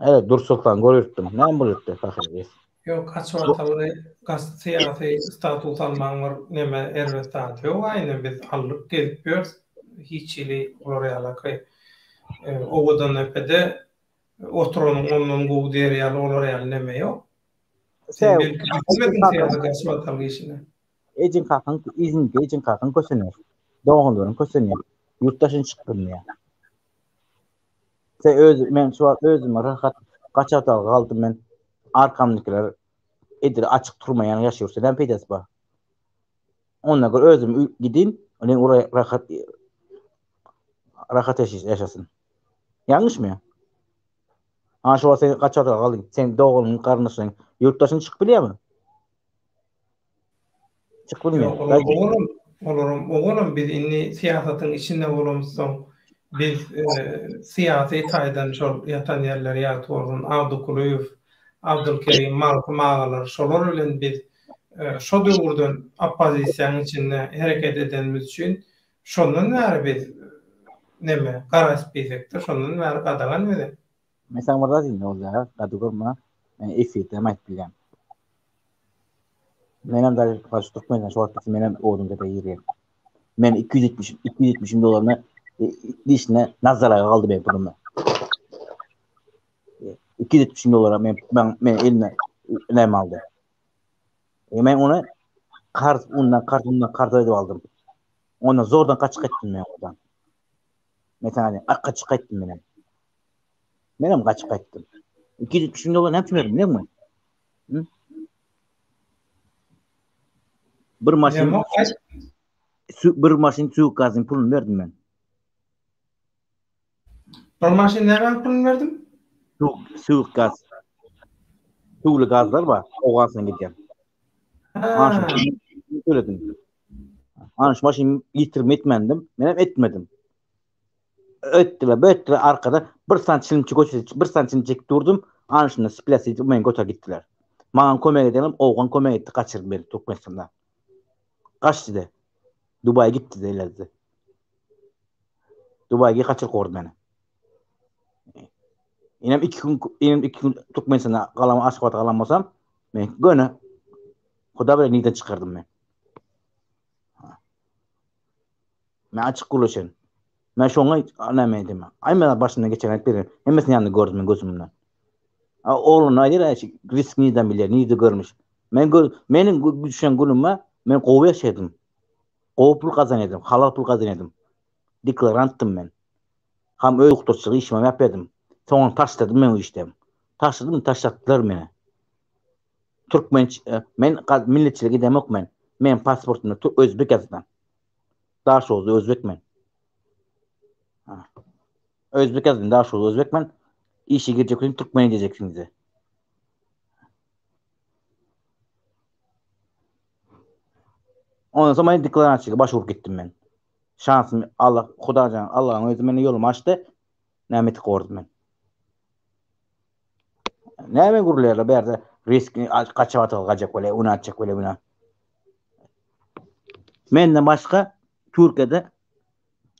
Evet, Dursultan görüpdim. Näme bolupdy pahyr? Ýok, gaçybatalga gas syýasy status almagyň bir neme erbet zady ýok aýna biz aldyk gezip ýörüs hiç hili olar ýalaky Owadandepede oturanyň ondan gowy diýer ýaly olar ýaly neme ýok. Sen belki düşünmediň syýasy gaçybatalga işine. Ejeň kakaň yzynda ejeň kakaň kösenýär. Doganlaryň kösenýär. Ýurt daşyna çykyp bilmeýär. Sen öz men şu wagt özüme rahat gaçatal galdym men. Arkamdakiler edil açyk turmaýan ýaşaýarsa näme peýdasy bar? Onda gör özüm gidin, onuň ura rahat rahat ýaşasyn. Ýalňyşmy? Ha şu wagt sen gaçatal galdyň. Sen doganyň, garyndaşlaryň ýurt daşyna çykyp bilýärmi? Çykyp bilmeýär. Ýok, olar owalam, olaram owalam biz indi syýasatyň içinde bolamyzsoň, biz syýasy taýdan şol ýatan ýerleri ýagty bolsun, Abdy Kulyýew, Abdylkerim Magtym agalar şolar bilen biz şo döwürden oppozisiýanyň içinde hereket edenimiz üçin şondan bäri biz neme gara spisekde şondan bäri gadagan bize. Men saňa bir zat diýeyim Olja, gaty görme. Men efirde hem aýdyp bilýän. Menem dagy baş Türkmenistan şu wagt menem odun tepe girýän. Men 270 270 müň dolaryny e, dişine Nazar aga galdy benim pulumda. 270 müň dolara men men, men eline näme aldy. E, men ony karz undan karz undan karz edip aldym. Ondan zordan gaçyp gitdim men oradan. Mesela gaçyp gitdim men. Menem gaçyp gaýtdym. 270 müň dollar näme üçin berdim bilýäňmi? Hı? Bir maşyn su, bir maşyn suwuk gazyň puluny berdim men. Bir maşyn nämäň puluny berdim? Suwuk, suwuk gaz. Suwly gazlar bar, Owganystana gidýän. Ha. Töledim. Ana şu maşyn ýitirim etmändim, men hem etmedim. Ötdüler, bötdüler arkada bir sany çilimçi göçürip, bir sany çilim çekip durdum. Ana şunda sples edip meni götürip gitdiler. Maňa kömek edenim owgan kömek etdi, gaçyrdy meni Türkmenistanda. Gaçdy de. Dubaýa gitdi de ileride. Dubaýa gaçyryp gordy meni. Inem iki gün, inem iki gün Türkmenistanda galam, Aşgabatda galan bolsam, men göni Huda bilen nirden çykardym men. Men açyk gürleşerin. Men şoňa näme edeyim? Aý men başyndan geçen aýdyp bererin. Hemmesini ýanynda gördüm men gözüm bilen. A oglan aýdyr aý risk nirden bilýär, nirde görmüş. Men gör, meniň düşen günüme men gowy ýaşadym. Gowy pul gazanýardym, halal pul gazanýardym. Deklarantdym men. Ham öz doktorçylyk işimi hem ýapýardym. Soňam taşladym men o işdem. Taşladym, taşlatdylar meni. Türkmen men milletçilik edemok men. Men pasportymda özbek ýazylan. Daşoguzly özbek men. Özbek ýazdym, Daşoguzly özbek men. Işe girjek welin türkmen edeceksiň bize. Ondan soň men deklarasiýa baş urup gitdim men. Şansym Allah, Hudajan, Allahyň özi meni ýolumy açdy. Näme etip gordum men. Näme gürlärler bärde risk gaçyp atyp gajak bole, ony atjak bole, buna. Menden başga Türkiýede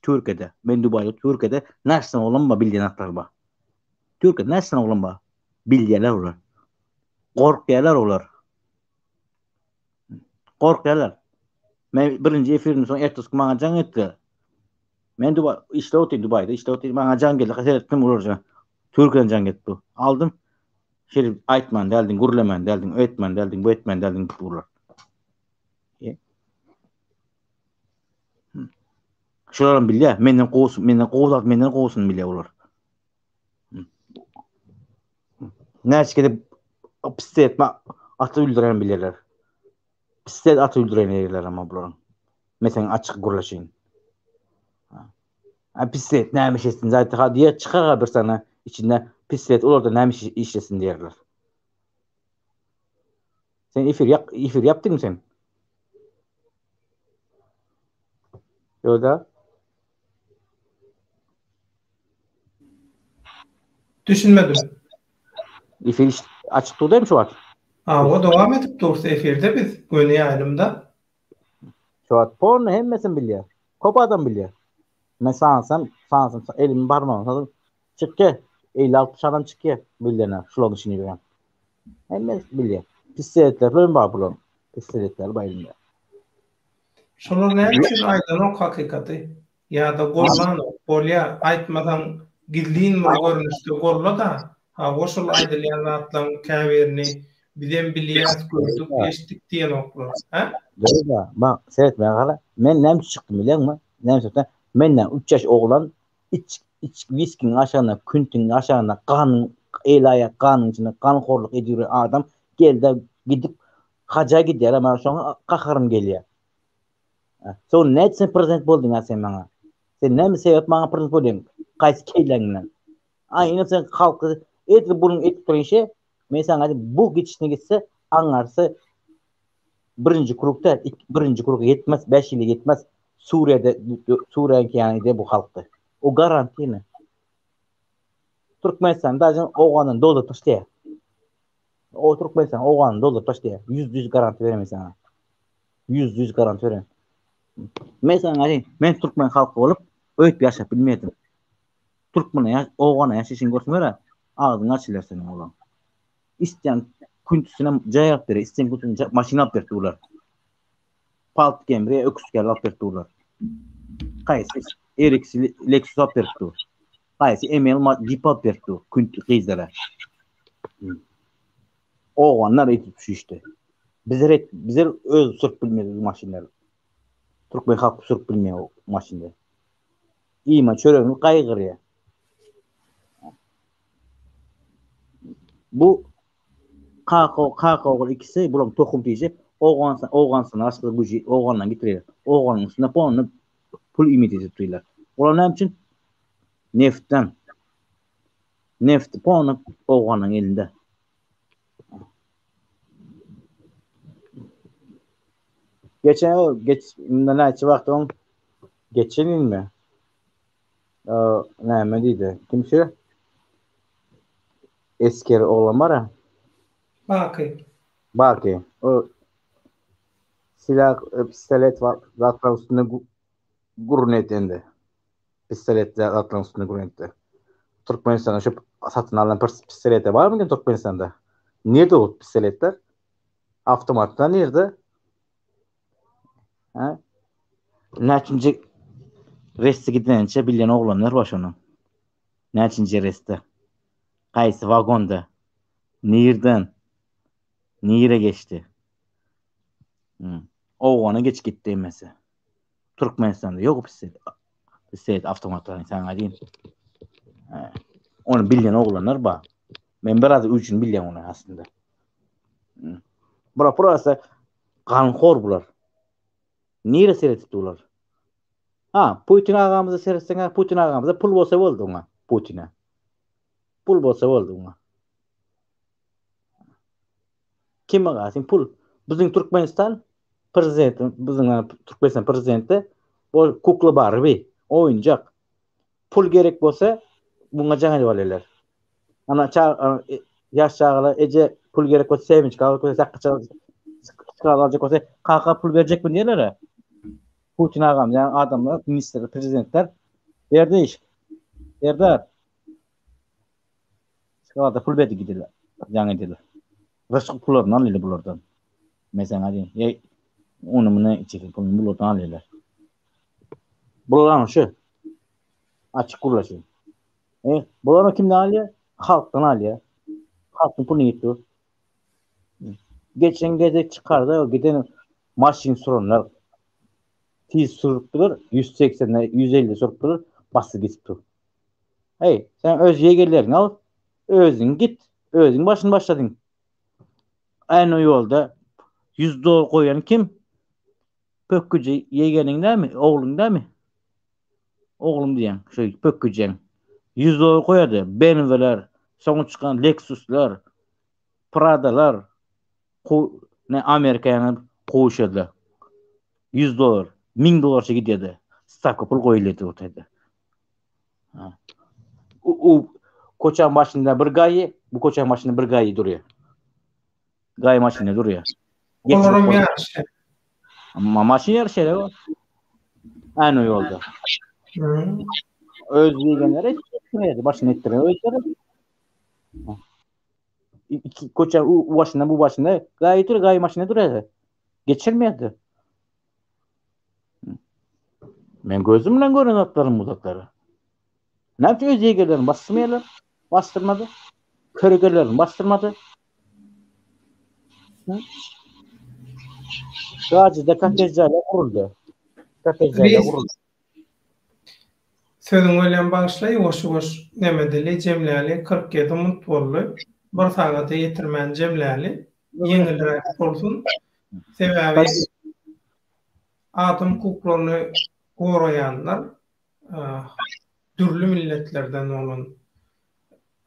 Türkiýede, men Dubaýda Türkiýede näçe oglan bar bilýän atlar bar. Türkiýede näçe oglan bar? Bilýärler olar. Gorkýarlar olar. Gorkýarlar. Men birinji efirimden soň ertesi gün maňa jaň etdiler. Men Dubaý işläp otyryn Dubaýda işläp otyryn. Maňa jaň geldi. Seretdim olar Türkiýeden jaň gelip dur. Aldym. Şeýdip aýtman däldiň, gürlemän däldiň, öýtmän däldiň, bu etmän däldiň diýip durlar. E? Şularam bilýär, menden gowusy, menden gowy zat, menden gowusyny bilýär olar. Näçe gezek pistolet atyp öldüren bilýärler. Pistolet atyp öldüren ýerler ama bularyň. Meselem açyk gürleşeýin. Ha pistolet näme işlesin zaten ha diýer çykar bir sana içinde pistolet olarda näme işlesin diýerler. Sen efir ýap efir ýapdyňmy sen? Ýoda. Düşünmedim. Efir açyk dur dämi şu wagt? Hawa dowam edip dursa efirde biz göni ýaýlymda. Şu wagt porno hemmesini bilýär. Köp adam bilýär. Men sanasam, sanasam elimi barmagymy sazyp çykýar. 50-60 adam çykýar bilýänler şularyň içinde ýören. Hemmesi bilýär. Pistoletler bilen bar bularyň. Pistoletler bar elinde. Şolar näme üçin aýdanok hakykaty? Ýa-da gollanok. Bolýa, aýtmasaň gizlin bir görnüşde golla-da, hawa şol aýdylýan zatlaň käbirini bizem bilýäs, gördük, eşitdik diýenoklar. Hä? Dogry-da, bak, seret maňa gara, men näme üçin çykdym bilýäňmi? Näme sebäpden? Menden üç ýaş oglan iç iç wiskiniň aşagynda, küntiň aşagynda ganyň, el-aýak ganyň içinde ganhorluk edip ýören adam gel-de gidip Haja gidýär, maňa şoňa gaharym gelýär. Soň nädip sen prezident bolduň a sen maňa? Sen näme sebäp maňa prezident bolýaň? Haýsy kelläň bilen? A ine sen halky edil bunuň edip duran işi, men saňa aýdayyn, bu gidişine gitse aňarsy birinji krug däl, birinji kruga ýetmez, 5 ýyla ýetmez. Suriýada Suriýanyňky ýaly eder bu halkda. O garantiyny. Türkmenistan daže Owgandan dolduryp taşlaýar. O Türkmenistan Owganyny dolduryp taşlaýar. 100-100 garanti beremen sana. 100-100 garanti beremen. Men sana aýdayyn, men türkmen halky bolup öýüp ýaşap bilmedim. Türkmene ýaş, Owgana ýaşaýşyny görsün görä, agzyň açylar seniň olam. Isleýän küntüsine jaý alyp berer, isleýän küntüsine maşyn alyp berip durlar. Palt Camry öküz kelle alyp berip durlar. Haýsy RX Lexus alyp berip dur. Haýsy ML Jeep alyp berip dur künt gyzlara. Oganlar edip şu işte. Bizler et, bizler öz sürüp bilmedik maşynlary. Türkmen halky sürüp bilmeýär o maşynlary. Iýme çöregini gaýgyrýar. Bu Kaka, kaka ogul ikisi bularyň tohum tiji Owganystan, Owganystana başga güji Owgandan getirýär. Owganyň üstünde polny pul iýmit edip durýarlar. Olar näme üçin? Neftden. Neft polny Owganyň elinde. Geçen geç mundan näçe wagt öň geçen ýylmy? Näme diýdi? Kim şu? Esger oglan bar a. Baky. Baky. O silah, e, pistolet zatlaryň üstünde gürrüň etdi. Pistolet zatlaryň üstünde gürrüň etdi. Türkmenistanda şu satyn alan pistoleti barmy Türkmenistanda? Nirde o pistoletler? Awtomatlar nirde? Ha? Näçinji resti gidençe bilýän oglanlar bar şonuň. Näçinji reste? Haýsy wagonda? Nirden? Nire geçdi? Hmm. Owgana geç gitdi hemmesi. Türkmenistanda ýok pistolet. Pistolet awtomatlary saňa aýdayyn. Ony bilýän oglanlar bar. Men biraz üçin bilýän ony aslynda. Hmm. Bura prosta ganhor bular. Nire seretip durlar? Ha, Putin agamyza seretseň, Putin agamyza pul bolsa boldy oňa, Putine. Pul bolsa boldy oňa. Kime galsyn pul? Biziň Türkmenistan prezidenti, biziň Türkmenistan prezidenti ol kukla Barbie, oýunjak. Pul gerek bolsa, muňa jaň edip alýarlar. Ana ça e, ýaş çagalar eje pul gerek bolsa sevinçka aljak bolsa sakgyç aljak bolsa kaka pul berjekmi diýerler. Putin agam ýa adamlar, ministrler, prezidentler berdi iş. Serdar. Şurada pul berdi gidiler. Jaň ediler. Rysky pullaryny alýarlar bulardan. Men saňa diýeyim. Ýa ony muny içeki puluny bulardan alýarlar. Bular şu. Açyk gürleşin. E, bular kimden alýar? Halkdan alýar. Halkyň puluny ýitdi. Geçen gezek çykardy, giden maşyn sürenler tiz sürüpdiler, 180-de, 150-de sürüpdiler, basy gidip dur. Hey, sen öz ýegerleriňi al, özüň git, özüň başyny başladyň. Aýna ýolda 100 dolar goýan kim? Pökgüji ýegeniň dämi, ogluň dämi? Oglum diýen, şu pökgüjeň. 100 dolar goýardy. BMW-ler, soňy çykan Lexuslar, Pradalar, ku ne Amerika ýaňy kowuşýardy. 100 dolar, 1000 dolarça gidýärdi. Stavka pul goýulýardy o taýda. U, u koçaň başynda bir gaýy, bu koçaň başynda bir gaýy durýar. Gaýy maşynda durýar. Olaram ýaryşýar. Amma maşyn ýaryşýar o. Äni ýolda. Öz diýenleri etdirýär, başyny etdirýär özleri. Iki koça u başynda bu başynda gaýy dur, gaýy maşynda durýar. Geçirmeýärdi. Men gözüm bilen gören zatlarym bu zatlary. Näme öz ýegerlerini basdyrmaýarlar? Basdyrmady. Köregerlerini basdyrmady. Gajyda kottej jaýlar guruldy. Kottej jaýlar guruldy. Sözüň welin bagyşla ýuwaş-ýuwaş nemedeli jemläli 47 munt boldy. Bir sagada ýetirmän jemläli. Ýeňilräk bolsun. Sebäbi adam hukuklaryny goraýanlar dürli milletlerden bolan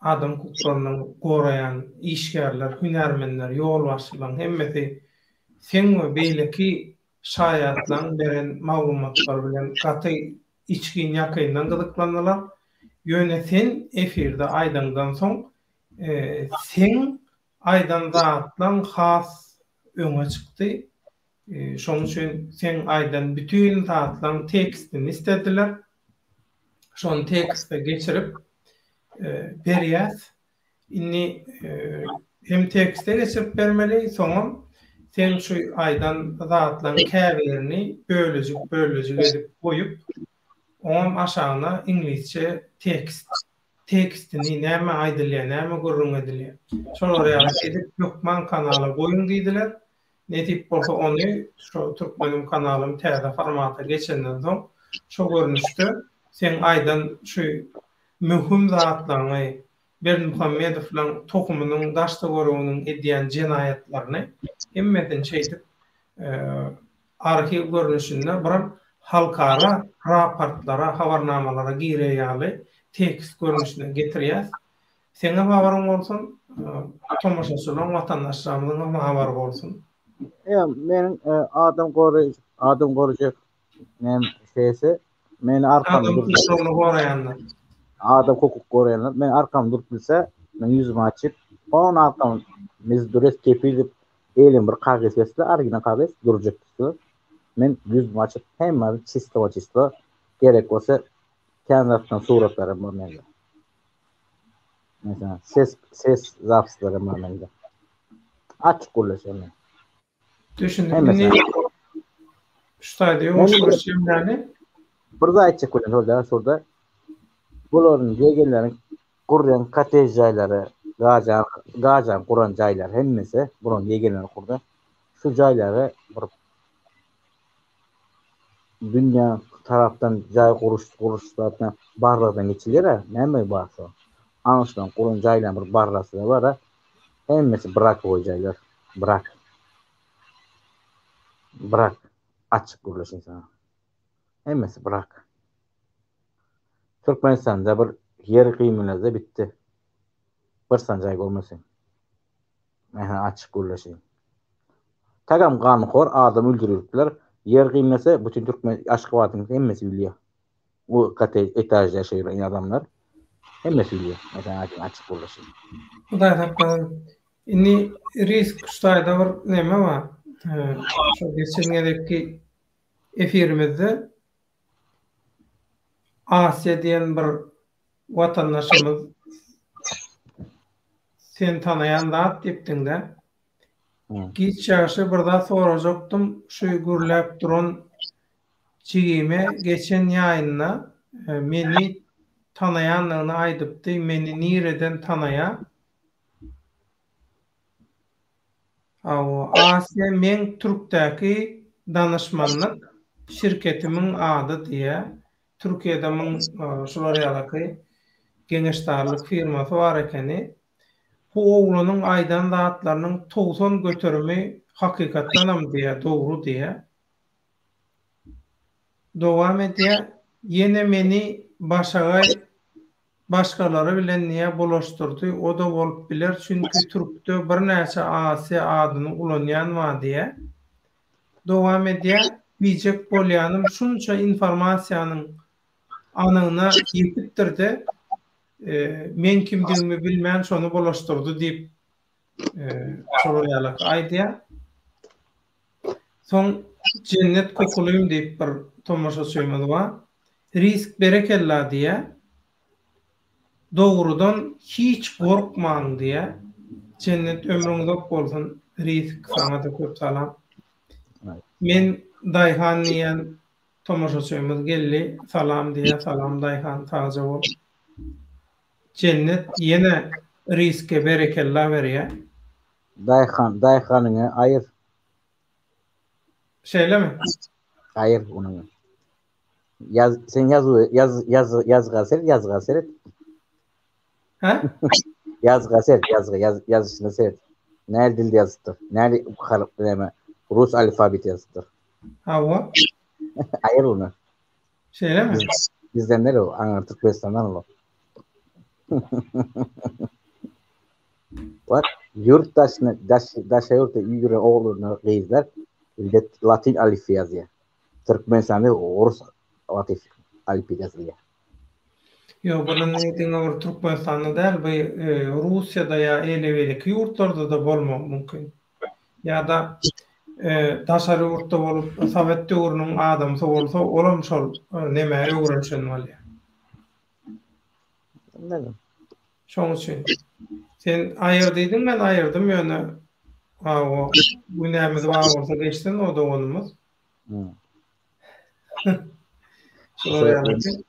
adam hukuklaryny goraýan işgärler, hünärmenler, ýolbaşçylaryň hemmesi seň we beýleki şaýatlaryň beren maglumatlary bilen gaty içgin ýakyndan gyzyklandylar. Ýöne sen efirde aýdaňdan soň seň aýdan zatlaň has öňe çykdy. Şoň üçin seň aýdan bütin zatlaň tekstini islediler. Şony tekste geçirip berýäs. Indi hem tekste geçirip bermeli, soňam seň şu aýdan zatlaň käbirini bölejik-bölejik edip goýup, oňam aşagyna iňlisçe tekst tekstini näme aýdylýar, näme gürrüň edilýär. Şolar ýaly edip hökman kanala goýuň diýdiler. Nesip bolsa ony şo Türkmenim kanalym täze formata geçenden soň şo görnüşde seň aýdan şu möhüm zatlaryňy Berdimuhamedowlaň tohumynyň daş-töwereginiň edýän jenaýatlaryny hemmesini şeýdip arhiw görnüşinde bir halkara raportlara, habarnamalara girer ýaly tekst görnüşine getirýäs. Seňem habaryň bolsun, tomaşaçylaryň, watandaşlarymyzyň hem habary bolsun. Ýa meniň adam goraýjy, adam goraýjy men şeýse meni arkamda Adam hukuklaryny goraýanlar. Adam hukuk goraýanlar men arkamda durup bilse, men ýüzümi açyp, on arkam biz dures kepil diýip elim bir kagyz berse, original kagyz durjak diýse, men ýüzümi açyp hemme çisto çisto gerek bolsa kän zatdan suratlarym bar mende. Mesela ses ses zapisleri bar mende. Açyk gürleşelim. men. Düşündim. Indi şu taýda ýuwaş-ýuwaş jemläli. Bir zat aýtjak bolýan şurada, şurada. Bularyň ýegenleriň gurýan kottej jaýlary, gajan, gajan guran jaýlar hemmesi bularyň ýegenleri gurdy. Şu jaýlary bir dünýä tarapdan jaý guruş guruş zatdan barlagdan geçilýär, näme bar şo. Ana şudan guran jaýlaryň bir barlasy bar, hemmesi brakowy jaýlar, brak. Brak. Açyk gürleşin sana. Hemmesi brak. Türkmenistanda bir ýer gymylasa bitdi. Bir sanjaý görmeseň. Men sana açyk gürleşeýin. Tagam ganhor adam öldürilipler. Ýer gymylasa bütün türkmen Aşgabadyň hemmesi bilýär. Bu kotej etažda ýaşaýan adamlar hemmesi bilýär. Men sana aýtayyn açyk gürleşeýin. Hudaý saklasyn. Indi risk şu taýda bir neme bar. Şo geçen gezekki efirimizde Asiýa diýen bir watandaşymyz sen tanaýan zat diýipdiňdä. Giç ýagşy bir zat sorajakdym şu gürläp duran jigime geçen ýaýynda meni tanaýandygyny aýdypdy meni nireden tanaýa Hawa, Asiýa meň Türkdäki danyşmanlyk şirketimiň ady diýýä. Türkiýede muň şular ýalaky geňeşdarlyk firmasy bar ekeni. Bu oglanyň aýdan zatlarynyň 90 göterimi hakykatdanam diýýä, dogry diýýä. Dowam edýä, ýene meni başagaý Başgalary bilen niýe bulaşdyrdy oda bolup biler çünki türkde birnäçe Asiýa adyny ulanýan bar diýä. Dowam edýä diýjek bolýanym şunça informasiýanyň anygyna ýetipdirde meň kimdigimi bilmän şony bulaşdyrdy diýip şolar ýalak aýdýa. Soň Jennet Kukulym diýip bir tomaşaçymyz bar. Risk berekella diýýä. Dogrudan hiç gorkmaň diýýä. Jennet ömrüň uzak bolsun Risk saňada köp salam. Men Daýhan diýýän tomaşaçymyz geldi salam diýýä salam Daýhan sagja bol. Jennet ýene Riske berekella berýä. Daýhan daýhanyňy aýyr. Şeýlemi? Aýyr onuň. Ýaz sen ýaz ýaz ýaz ýazga seret ýazga seret. Hä? Ýazga seret ýazga ýaz ýazyşyna seret. Näl dilde ýazypdyr? Näl harp näme? Rus alfabeti ýazypdyr. Hawa. Aýyr ony. Şeýlemi? Bizden däl o, aňyr Türkmenistandan ol. Bak, ýurt daşyna, daş, daşa ýurtda ýüren oglanlar, gyzlar millet latyn alifbi ýazýar. Türkmenistanda orus latif alifbi ýazylýar. Ýok, bu indi diňe bir Türkmenistanda däl, bu Russiýada ýa eýle-beýleki ýurtlarda-da bolmagy mümkin. Ýa-da daşary ýurtda bolup, sowet döwrüniň adamsy bolsa, olam şol nemä öwrenişen bolýar. Bilmedim. Şoň üçin. Sen aýyr diýdiň, men aýyrdym, ýöne hawa, günämiz bar bolsa geçsin o doganymyz. Şolar ýaly.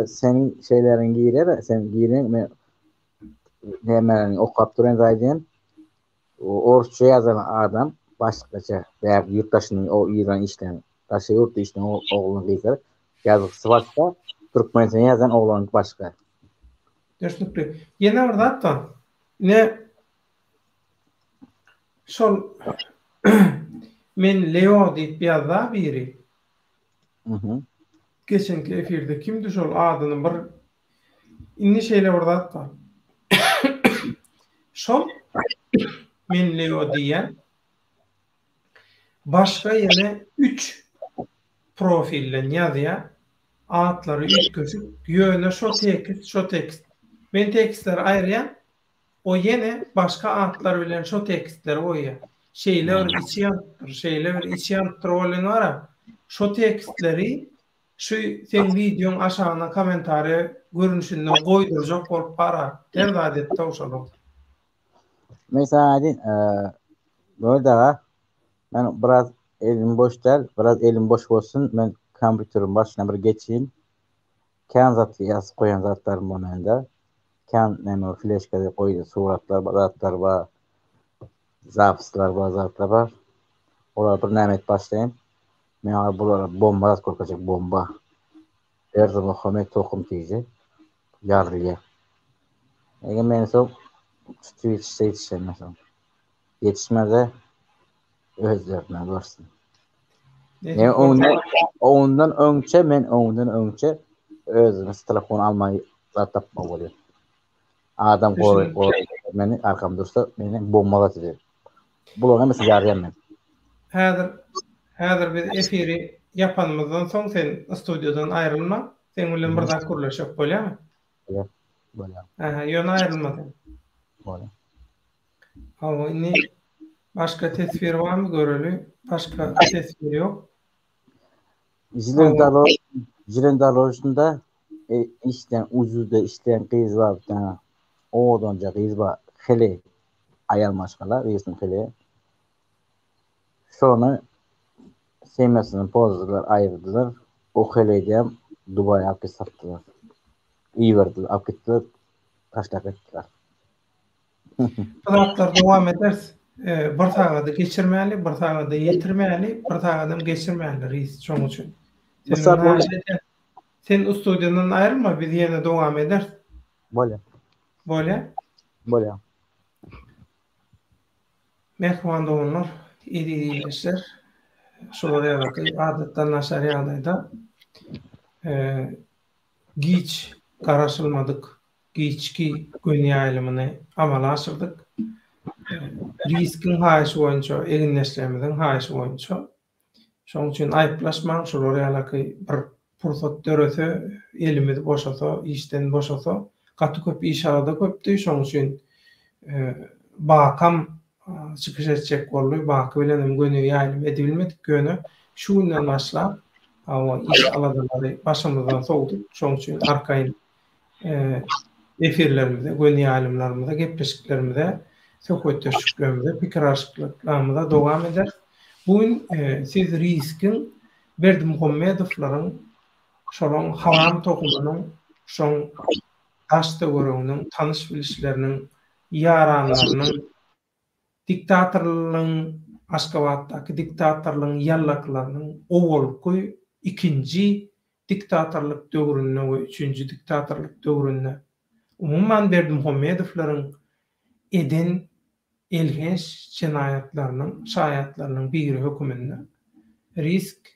Seniň şeyleriň girer, sen giren men nämäni okap duran zaýdyn. Orsça ýazan adam başgaça, bäri ýurt daşynyň o İran işlän, daşary ýurtda işlän oglan gyzlar ýazgysy başga, türkmençe ýazan oglanyňky başga. Düşnükli. Ýene bir zat bar. Ine şol men Leo diýip ýazda biri. Mhm. Geçenki efirde kimdi şol adyny bir Indi şeýle bir zat bar. Şol men Leo diýýän başga ýene 3 profilden ýazýar. Atlary üýtgeşik, ýöne şo tekst, şo tekst. Men tekstleri aýyrýan, o ýene başga atlar bilen şo tekstleri goýýar. Şeýle bir içi ýanypdyr, şeýle bir içi ýanypdyr welin bar-a, şo tekstleri şu seň wideoň aşagyna kommentariýa görnüşinde goýdurjak bolup bar-a, her zat etdi-ow şol oglan. Men saňa aýdyn, Nurly aga, men biraz elim boş däl, biraz elim boş bolsun, men kompýuteriň başyna bir geçeýin. Kän zat ýazyp goýan zatlarym bar mende. Kän näme fleşkada goýdy suratlar bar, zatlar bar. Zapisler bar, zatlar bar. Olar bir näme edip başlaýyn. Men agy bulara bomba zat görkezjek, bomba. Berdimuhamet tohum tiji ýarylýar. Eger men soň tutup ýetişse ýetişemez soň. Ýetişmeze özlerine görsün. Men ondan ondan öňçe men ondan öňçe özüme telefon almaý zat tapmaly bolýar. Adam gory gory meni arkam dursa meni bomba gatyr. Bularyň hemmesi ýarýan men. Häzir häzir biz efiri ýapanymyzdan soň sen studiýadan aýrylma. Seň bilen bir zat gürleşek bolýamy? Bolýar. Bolýar. Aha, ýöne aýrylma sen. Bolýar. Hawa, indi başga teswir barmy göreli. Başga teswir ýok. Železodorojnda e, işleýän ujuzda işleýän gyz bar bir tane. Owadanja gyz bar. Heleý. Aýal maşgala, birisiniň heleýi. Şony semýasyny pozdular, aýyrdylar. O heleýdem Dubaýa alyp gidip satdylar. Iberdiler, alyp gitdiler, taşlap gitdiler. Bu zatlar dowam ederis. Bir sagady geçirmäli, bir sagada ýetirmäli, bir sagadam geçirmäli reis şoň üçin. Sen studiýadan aýrylma, biz ýene dowam ederis. Bolýar. Bolýar. Bolýar. Mähriban doganlar, eziz ildeşler, şular ýaly adatdan daşary ýagdaýda giç garaşylmadyk giçki göni ýaýlymyny amala aşyrdyk. Riskiň haýyşy boýunça, egindeşlerimiziň haýyşy boýunça. Şonuň üçin aýyplaşmaň, şular ýalaky bir pursat dörese, elimiz boşasa, işden boşasa, gaty köp iş-alada köpdi, şonuň üçin Bakam çykyş etjek boldy, Baky bilenem göni ýaýlym edibilmedik, ýöne şu günden başlap, hawa, iş-aladalary başymyzdan sowduk, şonuň üçin arkaýyn efirlerimize, göni ýaýlymlarymyza, gepleşiklerimize, söhbetdeşliklerimize, pikir alyşyklarymyza dowam ederis. Bu gün siz riskiň Berdimuhamedowlaryň şolaň haram tohumynyň şoň daş-töwereginiň, tanyş-bilişleriniň, ýaranlarynyň diktatorlygyň Aşgabatdaky diktatorlygyň ýallakylarynyň owalky ikinji diktatorlyk döwründe we üçünji diktatorlyk döwründe umuman Berdimuhamedowlaryň eden elhenç jenaýatlarynyň şaýatlarynyň biri höküminde risk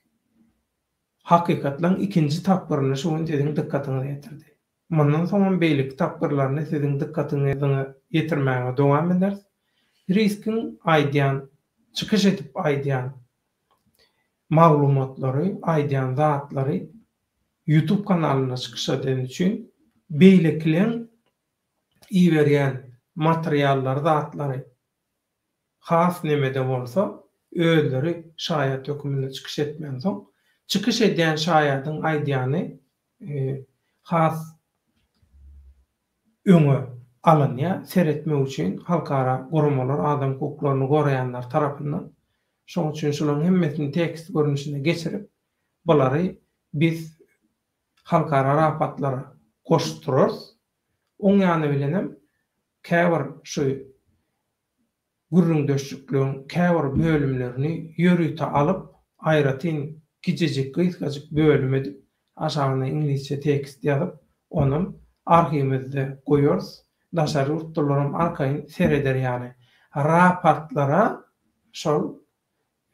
hakykatlaryň ikinji tapgyryny şu gün siziň dykgatyňyza ýetirdi. Mundan soňam beýleki tapgyrlaryny siziň dykgatyňyza ýetirmäge dowam ederis. Riskiň aýdýan, çykyş edip aýdýan maglumatlary, aýdýan zatlary YouTube kanalynda çykyş edeni üçin beýlekileň iberýän materiallary zatlary has nemede bolsa özleri şaýat höküminde çykyş etmänsoň çykyş edýän şaýadyň aýdýany has öňe alynýar seretmek üçin halkara guramalar adam hukuklaryny goraýanlar tarapyndan şoň üçin şularyň hemmesini tekst görnüşine geçirip bulary biz halkara rapatlara goşdurarys. Oň ýany bilenem käbir şu gürrüňdeşlikleň käbir bölümlerini ýörite alyp, aýratyn kijijik, gysgajyk bölüm edip, aşagyna iňlisçe tekst ýazyp, onam arhiwimizde goýarys. Daşary ýurtlylaram arkaýyn sereder ýaly. Rapatlara şol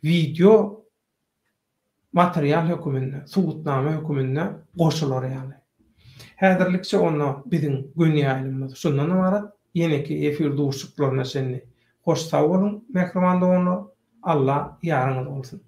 wideo material höküminde, subutnama höküminde goşular ýaly. Häzirlikçe onda biziň göni ýaýlymymyz şundan ybarat. Ýeneki efir duşuşyklaryna çenli hoş sag boluň, mähriban doganlar! Alla ýaryňyz bolsun!